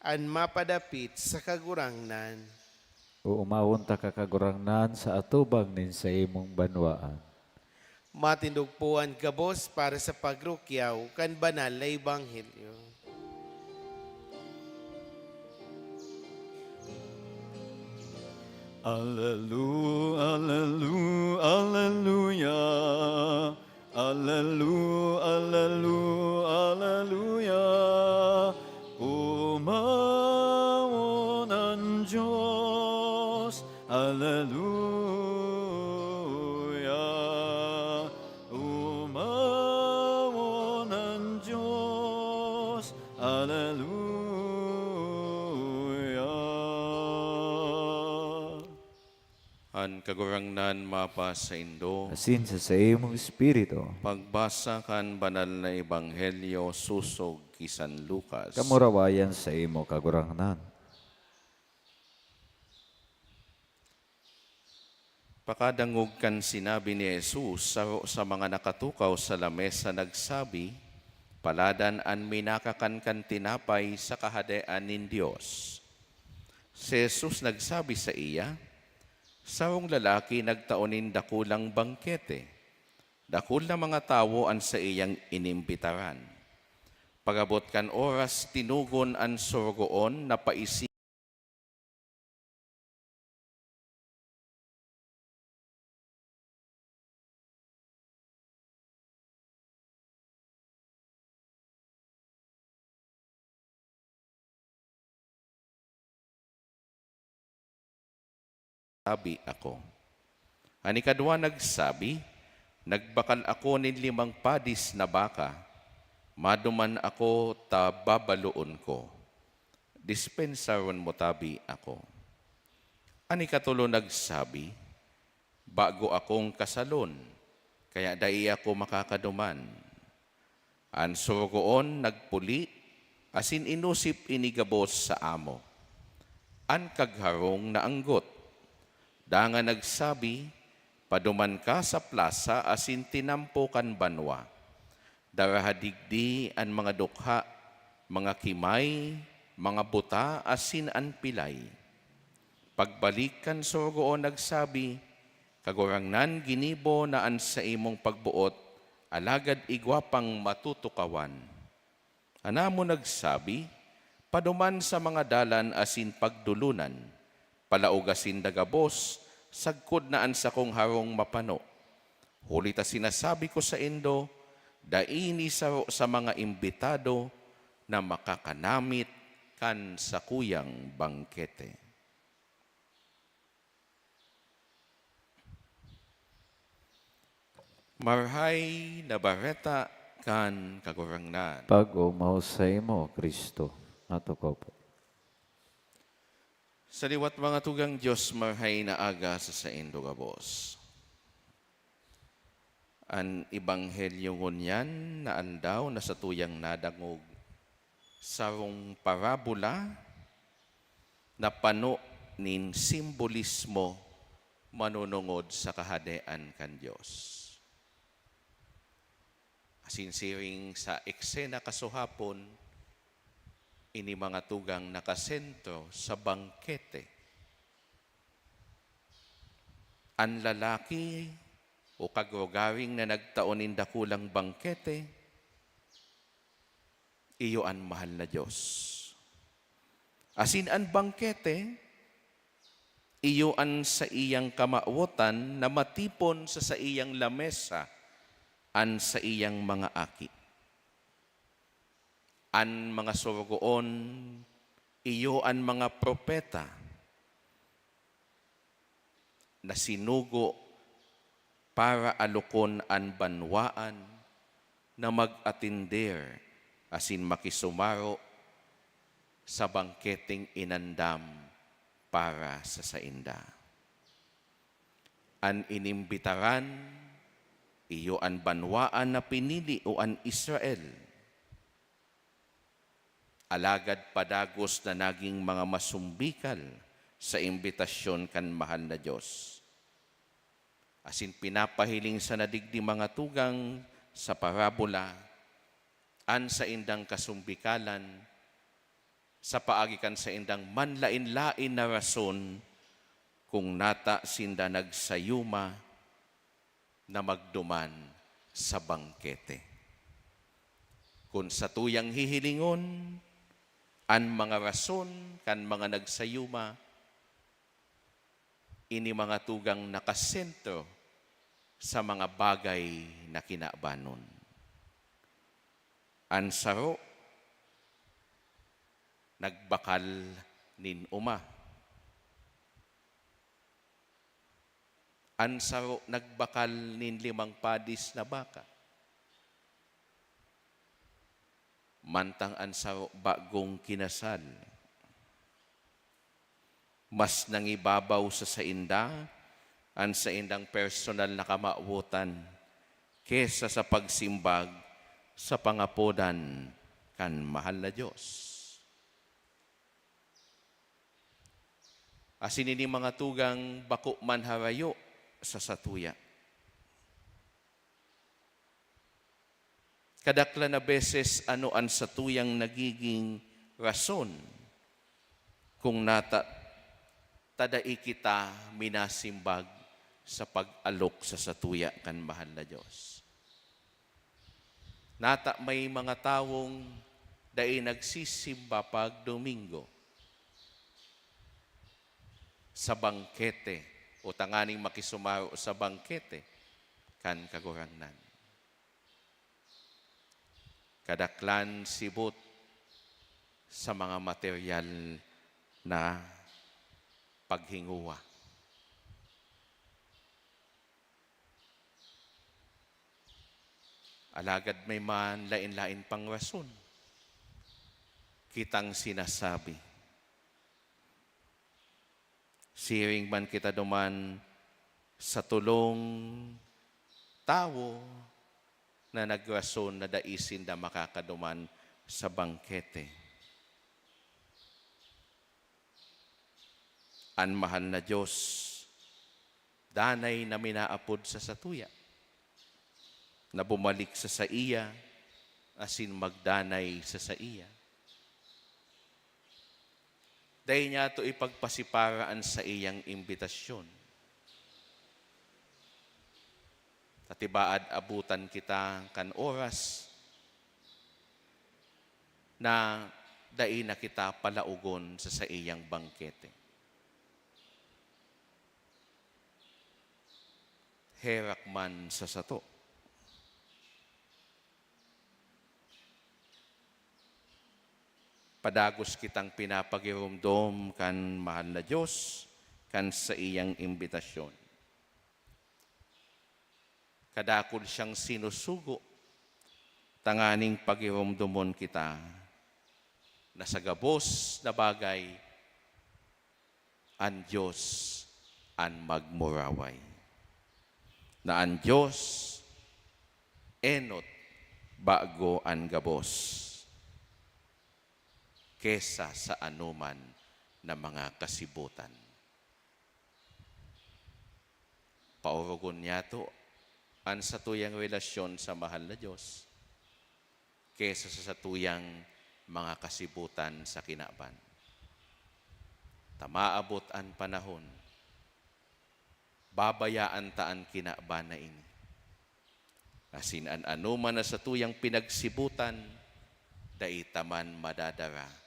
an mapadapit sa Kagurangnan. Oomawon taka, Kagurangnan, sa atubang nin saimong banwaan. Matindog po an gabos para sa pagrukyaw kan banal na ebanghelyo. Alelu-, alelu-, aleluya. Alelu-, alelu-, aleluya. Omawon an Dios. Aleluya. Omawon an Dios. Aleluya. An Kagurangnan mapasaindo. Asin sa saimong espiritu. Pagbasa kan Banal na Ebanghelyo sosog ki San Lucas. Kamurawayan saimo, Kagurangnan. Pakadangog kan sinabi ni Jesus, saro sa mga nakatukaw sa lamesa nagsabi, "Paladan an minakakan kan tinapay sa Kahadean nin Dios." Si Jesus nagsabi saiya, "Sarong lalaki nagtao nin dakulang bangkete. Dakul na mga tawo an saiyang inimbitaran. Pag-abot kan oras, tinugon an sorogoon na paisi-" Sabi ako. An ikadwa nagsabi, "Nagbakal ako nin limang padis na baka. Maduman ako ta babaloon ko. Dispensaron mo tabi ako." An ikatolo nagsabi, "Bago akong kasalon, kaya dai ako makakaduman." An sorogoon nagpuli, asin inosip ini gabos sa amo. An kagharong naanggot. Dangan nagsabi, "Paduman ka sa plasa asin tinampo kan banwa. Daraha digdi an mga dukha, mga kimay, mga buta, asin an pilay." Pagbalik kan sorogoon, nagsabi, "Kagurangnan, ginibo na an saimong pagboot, alagad igwa pang matutukawan." An amo nagsabi, "Paduman sa mga dalan asin pagdolonan, palaoga sinda gabos, sagkod na an sakong harong mapano. Huli ta sinasabi ko saindo, dai ini saro sa mga imbitado na makakanamit kan sakuyang bangkete." Marahay na Bareta kan Kagurangnan. Pag-omaw saimo, Cristo. Matukaw po. Sa liwat, mga tugang, Dios, marahay na aga sa saindo gabos. An ebanghelyo ngunyan na aldaw na satuyang nadangog, sarong parabola na pano nin simbolismo manunungod sa Kahadean kan Dios. Asin siring sa eksena kasuhapon, ini, mga tugang, nakasentro sa bangkete. An lalaki o kagrugaring na nagtao nin dakulang bangkete, iyo an mahal na Dios. Asin an bangkete, iyo an saiyang kamawotan na matipon sa saiyang lamesa an saiyang mga aki. An mga sorogoon, iyo an mga propeta na sinugo para alokon an banwaan na mag-atender asin makisumaro sa bangketeng inandam para sa sainda. An inimbitaran, iyo an banwaan na pinili o an Israel. Alagad padagos na naging mga masumbikal sa imbitasyon kan mahal na Dios. Asin pinapahiling sana digdi, mga tugang, sa parabola, an saindang kasumbikalan sa paagi kan saindang manlaen-laen na rason kung nata sinda nagsayuma na magduman sa bangkete. Kun satuyang hihilingon an mga rason kan mga nagsayuma, ini, mga tugang, nakasentro sa mga bagay na kinabanon. An saro, nagbakal nin oma. An saro nagbakal nin limang padis na baka, mantang an saro bagong kinasal. Mas nangibabaw sa sainda an saindang personal na kamawotan kesa sa pagsimbag sa pangapodan kan mahal na Dios. Asin ini, mga tugang, bako man harayo sa satuya. Kadaklan na beses, ano an satuyang nagiging rason kung nata ta dai kita minasimbag sa pag-alok sa satuya kan mahal na Dios? Nata may mga tawong dai nagsisimba pag Domingo sa bangkete o tanganing makisumaro sa bangkete kan Kagurangnan. Kadaklan sibot sa mga material na paghinguwa. Alagad may man lain-lain pang rason kitang sinasabi. Siring man kita duman sa tolong tawo na nagrason na dai sinda makakaduman sa bangkete An mahal na Dios, danay na minaapod sa satuya, na bumalik sa saiya asin magdanay sa saiya. Dai niyato ipagpasipara an saiyang imbitasyon, ta tibaad abutan kita kan oras na dai na kita palaogon sa saiyang bangkete. Herak man sa sato. Padagos kitang pinapagiromdom kan mahal na Dios, kan saiyang imbitasyon. Kadakul siyang sinusugo tanganing pagiromdomon kita na sa gabos na bagay, an Dios an magmuraway. Na an Dios enot bago an gabos kesa sa anoman na mga kasibutan. Paorogon niyato an satuyang relasyon sa mahal na Dios kesa sa satuyang mga kasibutan sa kinaban. Ta maabot an panahon, babayaan ta an kinaban na ini. Asin an anoman na satuyang pinagsibutan, dai ta man madadara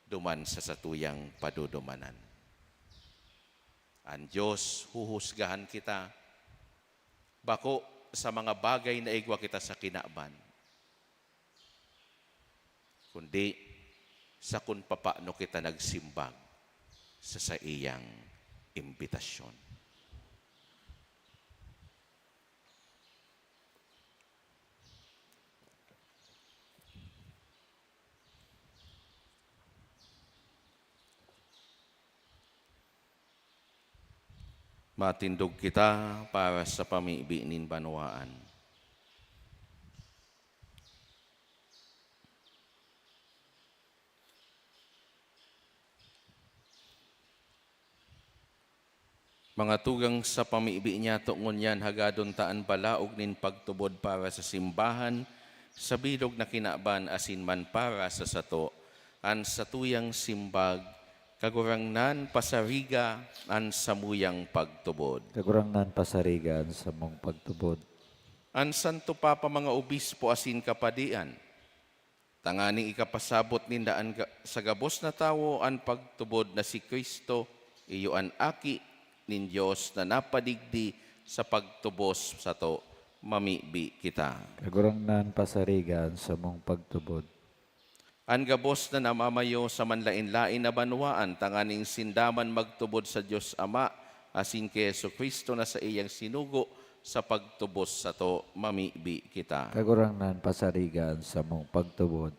duman sa satuyang padudumanan. An Dios huhusgahan kita, bako sa mga bagay na igwa kita sa kinaban, kundi sa kun papaano kita nagsimbag sa saiyang imbitasyon. Matindog kita para sa pamibi nin banwaan. Mga tugang, sa pamibi niyato ngunyan, hagadon ta an balaog nin pagtubod para sa simbahan, sa bilog na kinaban asin man para sa sato. An satuyang simbag, Kagurangnan, pasariga an samuyang pagtubod. Kagurangnan, pasariga an samong pagtubod. An Santo Papa, mga obispo asin kapadian, tanganing ikapasabot ninda an ga-, sa gabos na tawo an pagtubod na si Cristo, iyo an Aki nin Dios na napadigdi sa pagtubos sato, mamibi kita. Kagurangnan, pasariga an samong pagtubod. An gabos na namamayo sa manlaen-laen na banwaan, tanganing sinda man magtubod sa Dios Ama asin ki Jesu-Cristo na saiyang sinugo sa pagtubos sato, mamibi kita. Kagurangnan, pasariga an samong pagtubod.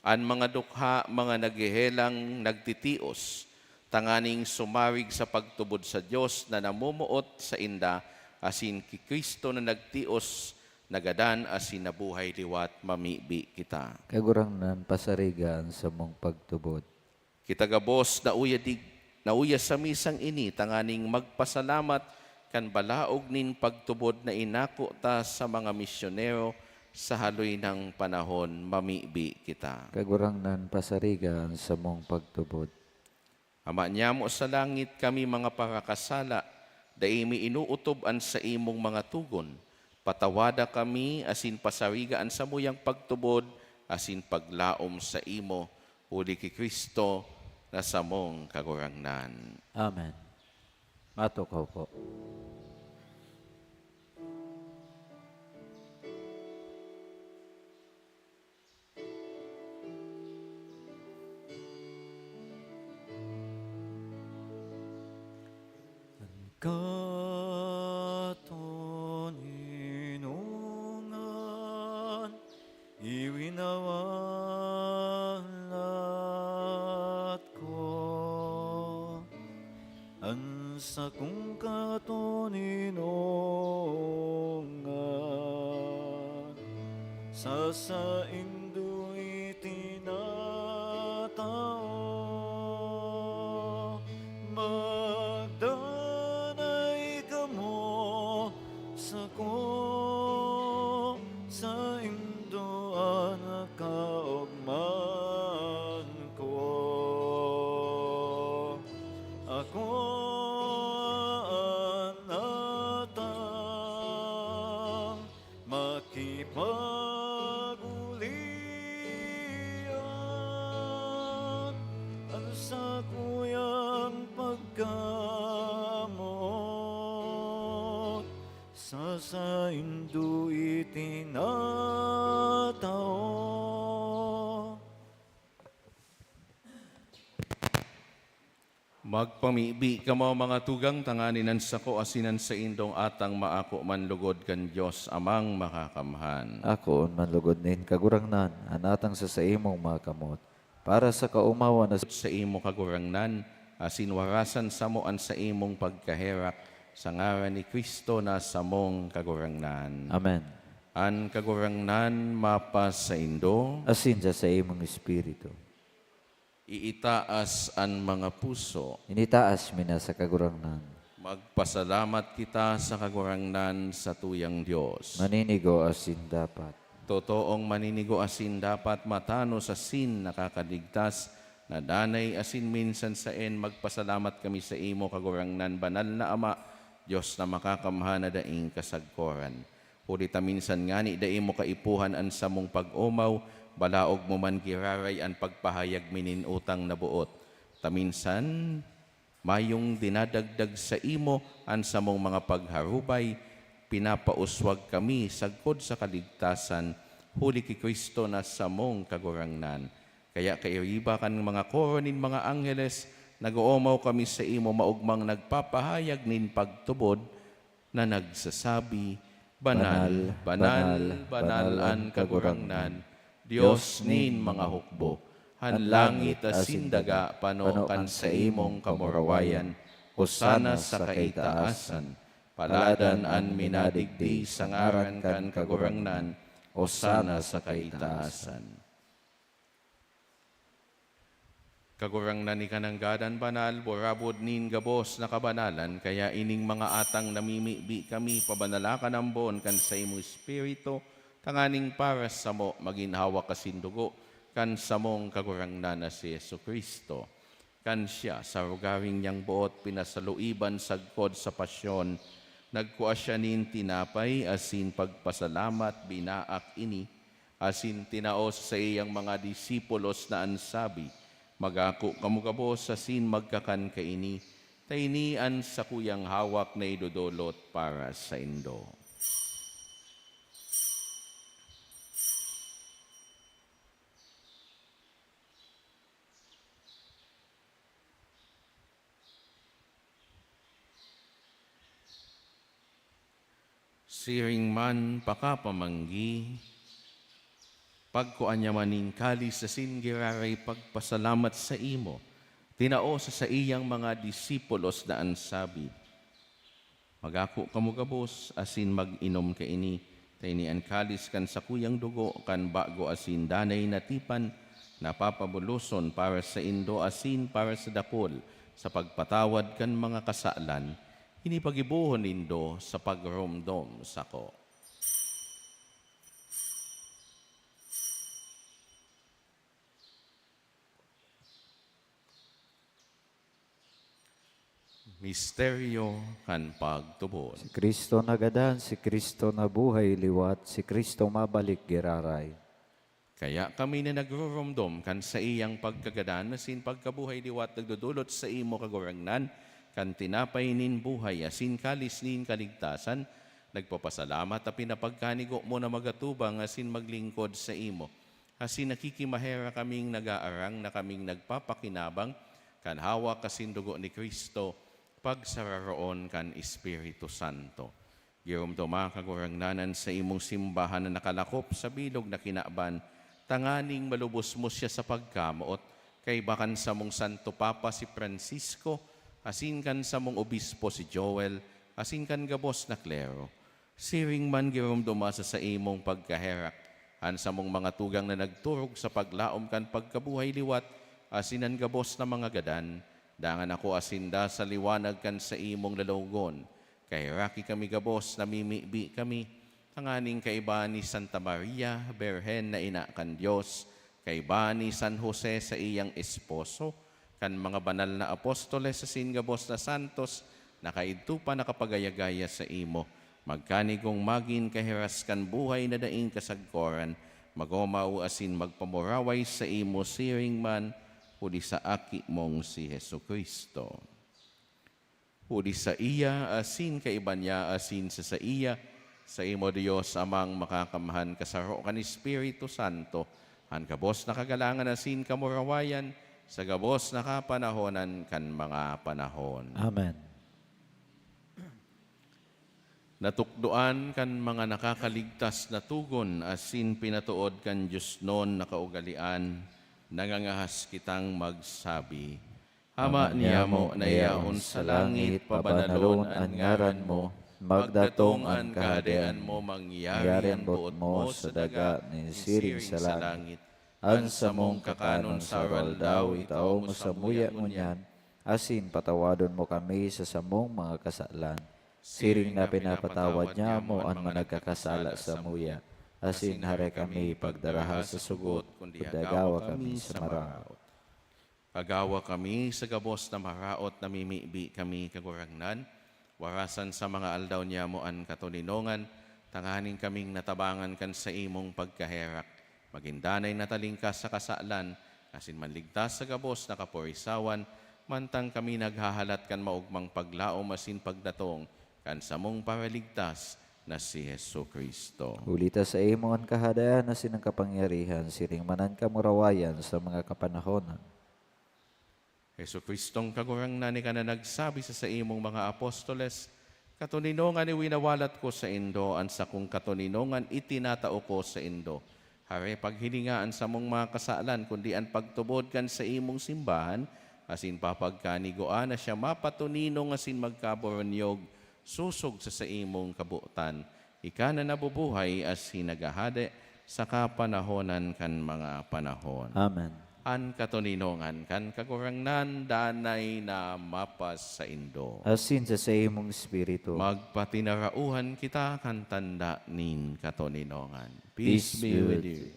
An mga dukha, mga naghehelang nagtitios, tanganing sumarig sa pagtubod sa Dios na namomoot sainda, asin ki Cristo na nagtios, nagadan asin nabuhay liwat, mamibi kita. Kagurangnan, pasariga an samong pagtubod. Kita gabos na uya dig-, na uya sa misang ini tanganing magpasalamat kan balaog nin pagtubod na inako ta sa mga misyonero sa haloy nang panahon, mamibi kita. Kagurangnan, pasariga an samong pagtubod. Ama niamo sa langit, kami mga parakasala, dai mi inootob an saimong mga togon. Patawada kami asin pasariga an samuyang pagtubod asin paglaom saimo, huli ki Cristo na samong Kagurangnan. Amen. Matukaw po. An katoninongan, iwinawalat ko. An sakong katoninongan, sa saindo itinatao. Ako an atang makipag-ulian, an sakuyang pagkamoot sa saindo itinatao. Magpamibi kamo, mga tugang, tanganing an sako asin an saindong atang maako man lugod kan Dios Amang Makakamhan. Akoon man lugod nin Kagurangnan an atang sa saimong makamot, para sa kaomawan na saimo, Kagurangnan, asin warasan samo an saimong pagkaherak, sa ngaran ni Cristo na samong Kagurangnan. Amen. An Kagurangnan mapasaindo. Asin sa saimong espiritu. Iitaas an mga puso. Initaas mi na sa Kagurangnan. Magpasalamat kita sa Kagurangnan, satuyang Dios. Maninigo asin dapat. Totoong maninigo asin dapat, matanos asin nakakaligtas, na danay asin minsan saen, magpasalamat kami saimo, Kagurangnan, banal na Ama, Dios na makakamhan na daing kasagkoran. Huli ta minsan ngani dai mo kaipuhan an samong pag-omaw, balaog mo man giraray an pagpahayag mi nin utang na boot. Ta minsan, mayong dinadagdag saimo an samong mga pagharubay, pinapauswag kami sagkod sa kaligtasan, huli ki Cristo na samong Kagurangnan. Kaya kairiba kan mga koro nin mga angheles, nag-oomaw kami saimo maogmang nagpapahayag nin pagtubod, na nagsasabi, "Banal, banal, banal an Kagurangnan, Dios nin mga hukbo. An langit asin daga pano kan saimong kamurawayan. Hosana sa kaitaasan. Paladan an minadigdi sa ngaran kan Kagurangnan. Hosana sa kaitaasan." Kagurangnan, ika nanggad an banal, burabod nin gabos na kabanalan, kaya ining mga atang namimibi kami, pabanala ka nang boon kan saimong Espiritu, tanganing para samo magin hawak asin dugo kan samong Kagurangnan na si Jesu-Cristo. Kan siya, sa rogaring niyang boot pinasaluiban sagkod sa pasyon, nagkua siya nin tinapay asin pagpasalamat, binaak ini, asin tinao sa saiyang mga disipulos na an sabi, "Mag-ako kamo gabos asin magkakan kaini, ta ini an sakuyang hawak na idodolot para saindo." Siring man pakapamanggi, pagkua niya man nin kalis asin giraray pagpasalamat saimo, tinao sa saiyang mga disipulos na an sabi, "Mag-ako kamo gabos asin mag-inom kaini, ta ini an kalis kan sakuyang dugo kan bago asin danay na tipan, na papabuloson para saindo asin para sa dakul sa pagpatawad kan mga kasalan. Ini paggibohon nindo sa pagromdom sako." Misteryo kan pagtubod. Si Cristo nagadan, si Cristo nabuhay liwat, si Cristo mabalik giraray. Kaya kami na nagruromdom kan saiyang pagkagadan asin pagkabuhay liwat nagdodolot saimo, Kagurangnan, kan tinapay nin buhay asin kalis nin kaligtasan, nagpapasalamat ta pinapagkanigo mo na magatubang asin maglingkod saimo. Asin nakikimaherak kaming nagaarang na kaming nagpapakinabang kan hawak asin dugo ni Cristo, pagsararoon kan Espiritu Santo. Giromdoma, Kagurangnan, an saimong simbahan na nakalakop sa bilog na kinaban, tanganing malubos mo siya sa pagkamoot, kaiba kan samong Santo Papa si Francisco, asin kan samong Obispo si Joel, asin kan gabos na klero. Siring man giromdoma sa saimong pagkaherak an samong mga tugang na nagturog sa paglaom kan pagkabuhay liwat, asin an gabos na mga gadan, dangan akoa sinda sa liwanag kan saimong lalawogon. Kaheraki kami gabos, namimibi kami, tanganing kaiba ni Santa Maria, Birhen na ina kan Dios, kaiba ni San Jose, saiyang esposo, kan mga banal na apostoles asin gabos na santos na kaidto pa nakapagaya-gaya saimo, magkanigong magin kahiras kan buhay na daing kasagkoran, magomaw asin magpamuraway saimo siring man huli sa Aki mong si Jesu-Cristo. Huli saiya, asin kaiba niya, asin sa saiya, saimo, Dios Amang makakamhan, kasaro kan Espiritu Santo, an gabos na kagalangan asin kamurawayan, sa gabos na kapanahonan kan mga panahon. Amen. Natukdoan kan mga nakakaligtas na togon asin pinatood kan diosnon na kaugalean, nangangahas kitang magsabi, Ama niyamo na yaon sa langit, pabanalon an ngaran mo, magdatong an kahadean mo, mangyari an boot mo sa daga nin siring sa langit. An samong kakanon sa aldaw-aldaw itao mo samuya ngunyan, asin patawadon mo kami sa samong mga kasalan, siring na pinapatawad nyamo an mga nagkakasala samuya, asin hare kami pagdaraha sa sugot, kundi agawa kami sa maraot. Agawa kami sa gabos na maraot, namimibi kami, Kagurangnan, warasan sa mga aldaw niyamo an katoninongan, tanganing kaming natabangan kan saimong pagkaherak, magin danay na talingkas sa kasalan, asin manligtas sa gabos na kaporisawan, mantang kami naghahalat kan maogmang paglaom asin pagdatong kan samong Paraligtas na si Jesu-Cristo. Huli ta saimo an kahadean asin an kapangyarihan, siring man an kamurawayan sa mga kapanahonan. Jesu-Cristong Kagurangnan, ika na nagsabi sa saimong mga apostoles, "Katoninongan iwinawalat ko saindo, an sakong katoninongan itinatao ko saindo." Hare paghilinga an samong mga kasalan, kundi an pagtubod kan saimong simbahan, asin papagkanigua na siya mapatoninong asin magkaboronyog sosog sa saimong kabotan. Ika na nabubuhay asin naghahade sa kapanahonan kan mga panahon. Amen. An katoninongan kan Kagurangnan danay na mapasaindo. Asin sa saimong espiritu. Magpatinarauhan kita kan tanda nin katoninongan. Peace be with you.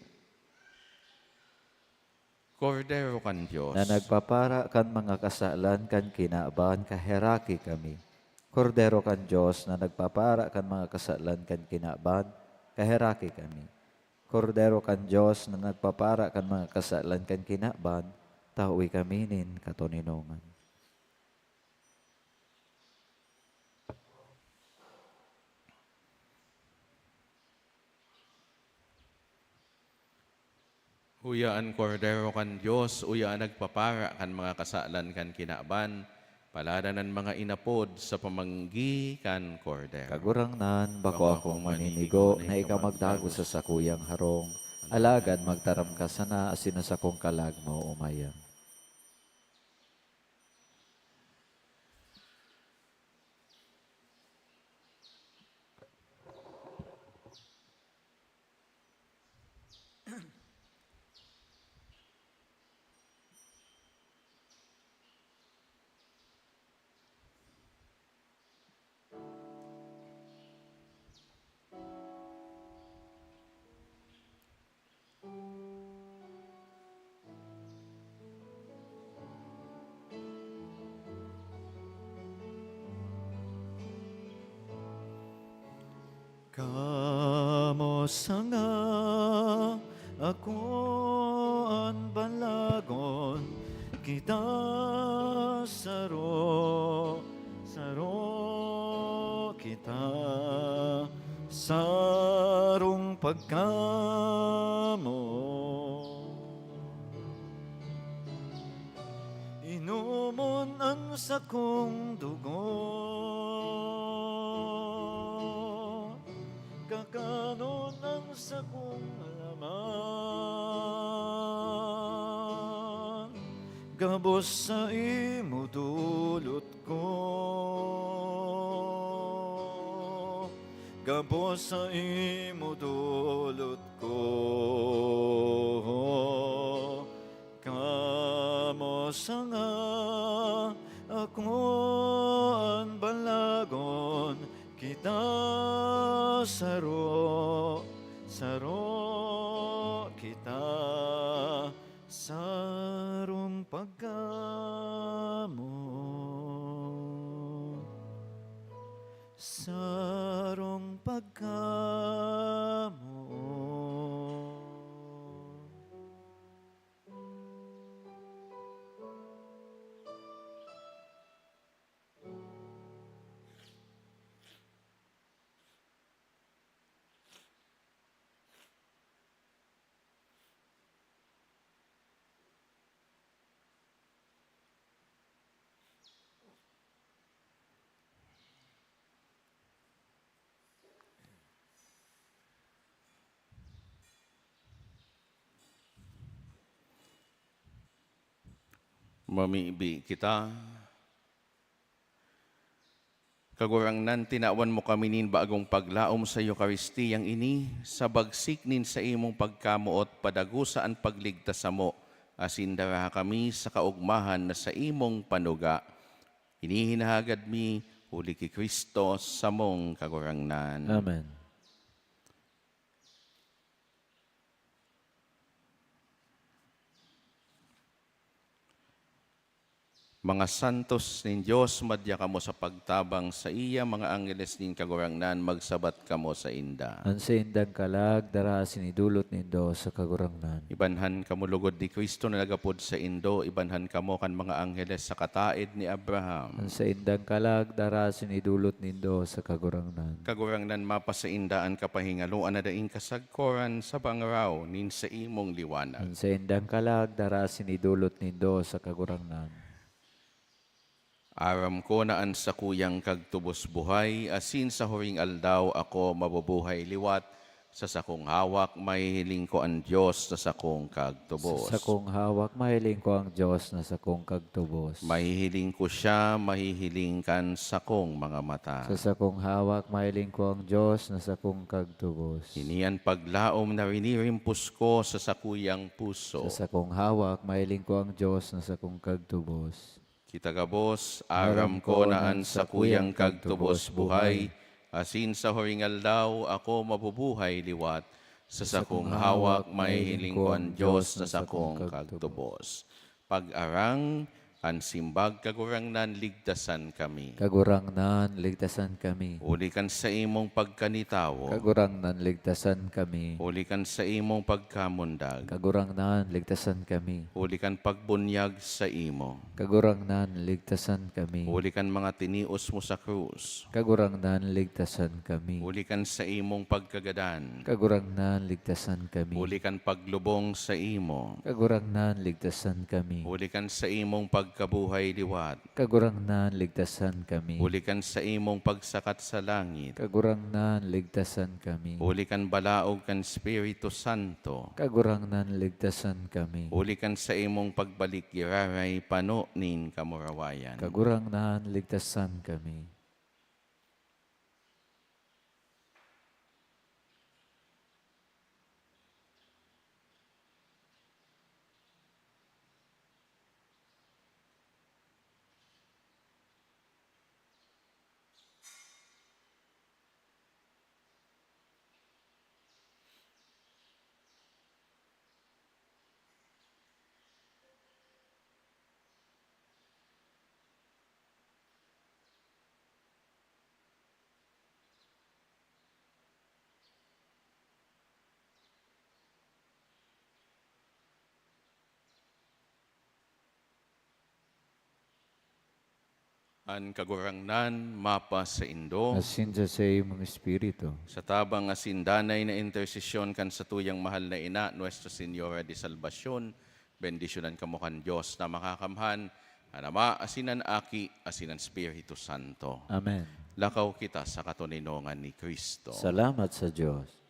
Kordero kan Dios. Na nagpapara kan mga kasalan kan kinaban, kaheraki kami. Kordero kan Dios na nagpapara kan mga kasalan kan kinaban, kaheraki kami. Kordero kan Dios na nagpapara kan mga kasalan kan kinaban, tahoy kami nin katoninongan. Uya an Kordero kan Dios, uya an nagpapara kan mga kasalan kan kinaban, paladan an mga inapod sa pamanggi kan Kordero. Kagurangnan, bako akong maninigo na ika magdagos sa sakuyang harong, alagad magtaram ka sana asin an sakong kalag mauumayan. Kamo sanga, ako an balagon, kita saro, saro kita, sarong pagkamoot. Inomon an sakong dugo, kakanon an sakong laman, gabos saimo dolot ko, gabos saimo dolot ko. Kamo sanga, ako an balagon, kita saro, saro kita, sarong pagka sarong pagkamoot. Mamibi kita. Kagurangnan, tinawan mo kami nin bagong paglaom sa Eukaristiyang ini, sa bagsik nin saimong pagkamoot, padagosa an pagligtas samo, asin daraha kami sa kaogmahan na saimong panuga. Ini hinahagad mi huli ki Cristo, samong Kagurangnan. Amen. Mga santos nin Dios, madya kamo sa pagtabang saiya, mga angheles nin Kagurangnan, magsabat kamo sainda. An saindang kalag, dara asin idolot nindo sa Kagurangnan. Ibanhan kamo logod ni Cristo na nagapod saindo, ibanhan kamo kan mga angheles sa kataed ni Abraham. An saindang kalag, dara asin idolot nindo sa Kagurangnan. Kagurangnan, mapasainda an kapahingaloan na daing kasag- koran sa bangraw nin saimong liwanag. An saindang kalag, dara asin idolot nindo sa Kagurangnan. Aram ko na an sakuyang kagtubos buhay, asin sa huring aldaw ako mabubuhay liwat. Sa sakong hawak mahihiling ko an Dios na sakong kagtubos. Sa sakong hawak mahiling ko an Dios na sakong kagtubos. Mahihiling ko siya, mahihiling kan sakong mga mata. Sa sakong hawak mahiling ko an Dios na sakong kagtubos. Ini an paglaom na rinirimpos ko sa sakuyang puso. Sa sakong hawak mahiling ko an Dios na sakong kagtubos. Kita gabos, aram ko na an sakuyang kagtubos buhay, asin sa huring aldaw ako mabubuhay liwat. Sa sakong hawak mahihiling ko an Dios na sakong kagtubos. Pag-arang, an simbag, Kagurangnan, ligtasan kami. Kagurangnan, ligtasan kami. Huli kan saimong pagkanitawo. Kagurangnan, ligtasan kami. Huli kan saimong pagkamundag. Kagurangnan, ligtasan kami. Huli kan pagbunyag saimo. Kagurangnan, ligtasan kami. Huli kan mga tinios mo sa krus. Kagurangnan, ligtasan kami. Huli kan saimong pagkagadan. Kagurangnan, ligtasan kami. Huli kan paglubong saimo. Kagurangnan, ligtasan kami. Huli kan saimong pagkabuhay liwat. Kagurangnan, ligtasan kami. Huli kan saimong pagsakat sa langit. Kagurangnan, ligtasan kami. Huli kan balaog kan Espiritu Santo. Kagurangnan, ligtasan kami. Huli kan saimong pagbalik giraray pano nin kamurawayan. Kagurangnan, ligtasan kami. An Kagurangnan mapasaindo. Asin sa saimong espiritu. Sa tabang asin danay na intersesyon kan satuyang mahal na Ina, Nuestra Señora de Salvacion, bendisyonan kamo kan Dios na Makakamhan, an Ama, asin an Aki, asin an Espiritu Santo. Amen. Lakaw kita sa katoninongan ni Cristo. Salamat sa Dios.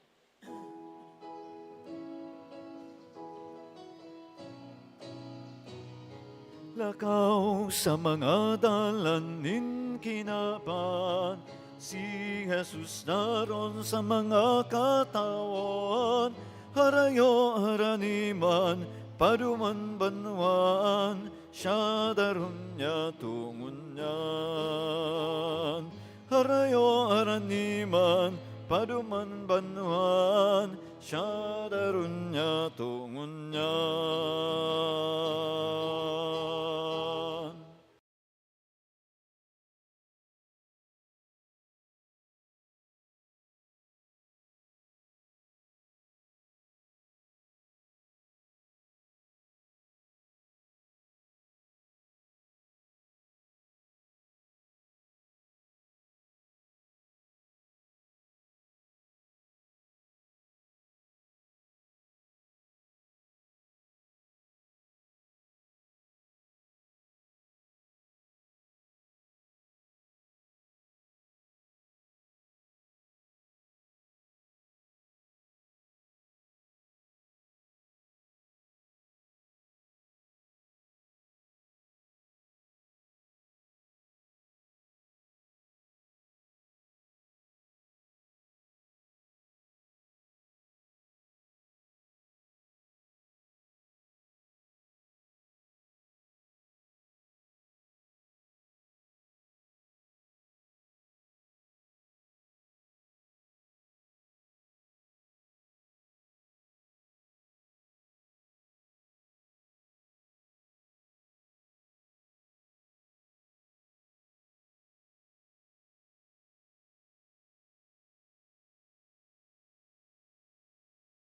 Lakaw sa mga dalan nin kinaban, si Jesus naron sa mga katawan, harayo harani man, paduman banwaan, siya daron niya tungon niyan. Harayo harani man, paduman banwaan, siya daron niya tungon niyan.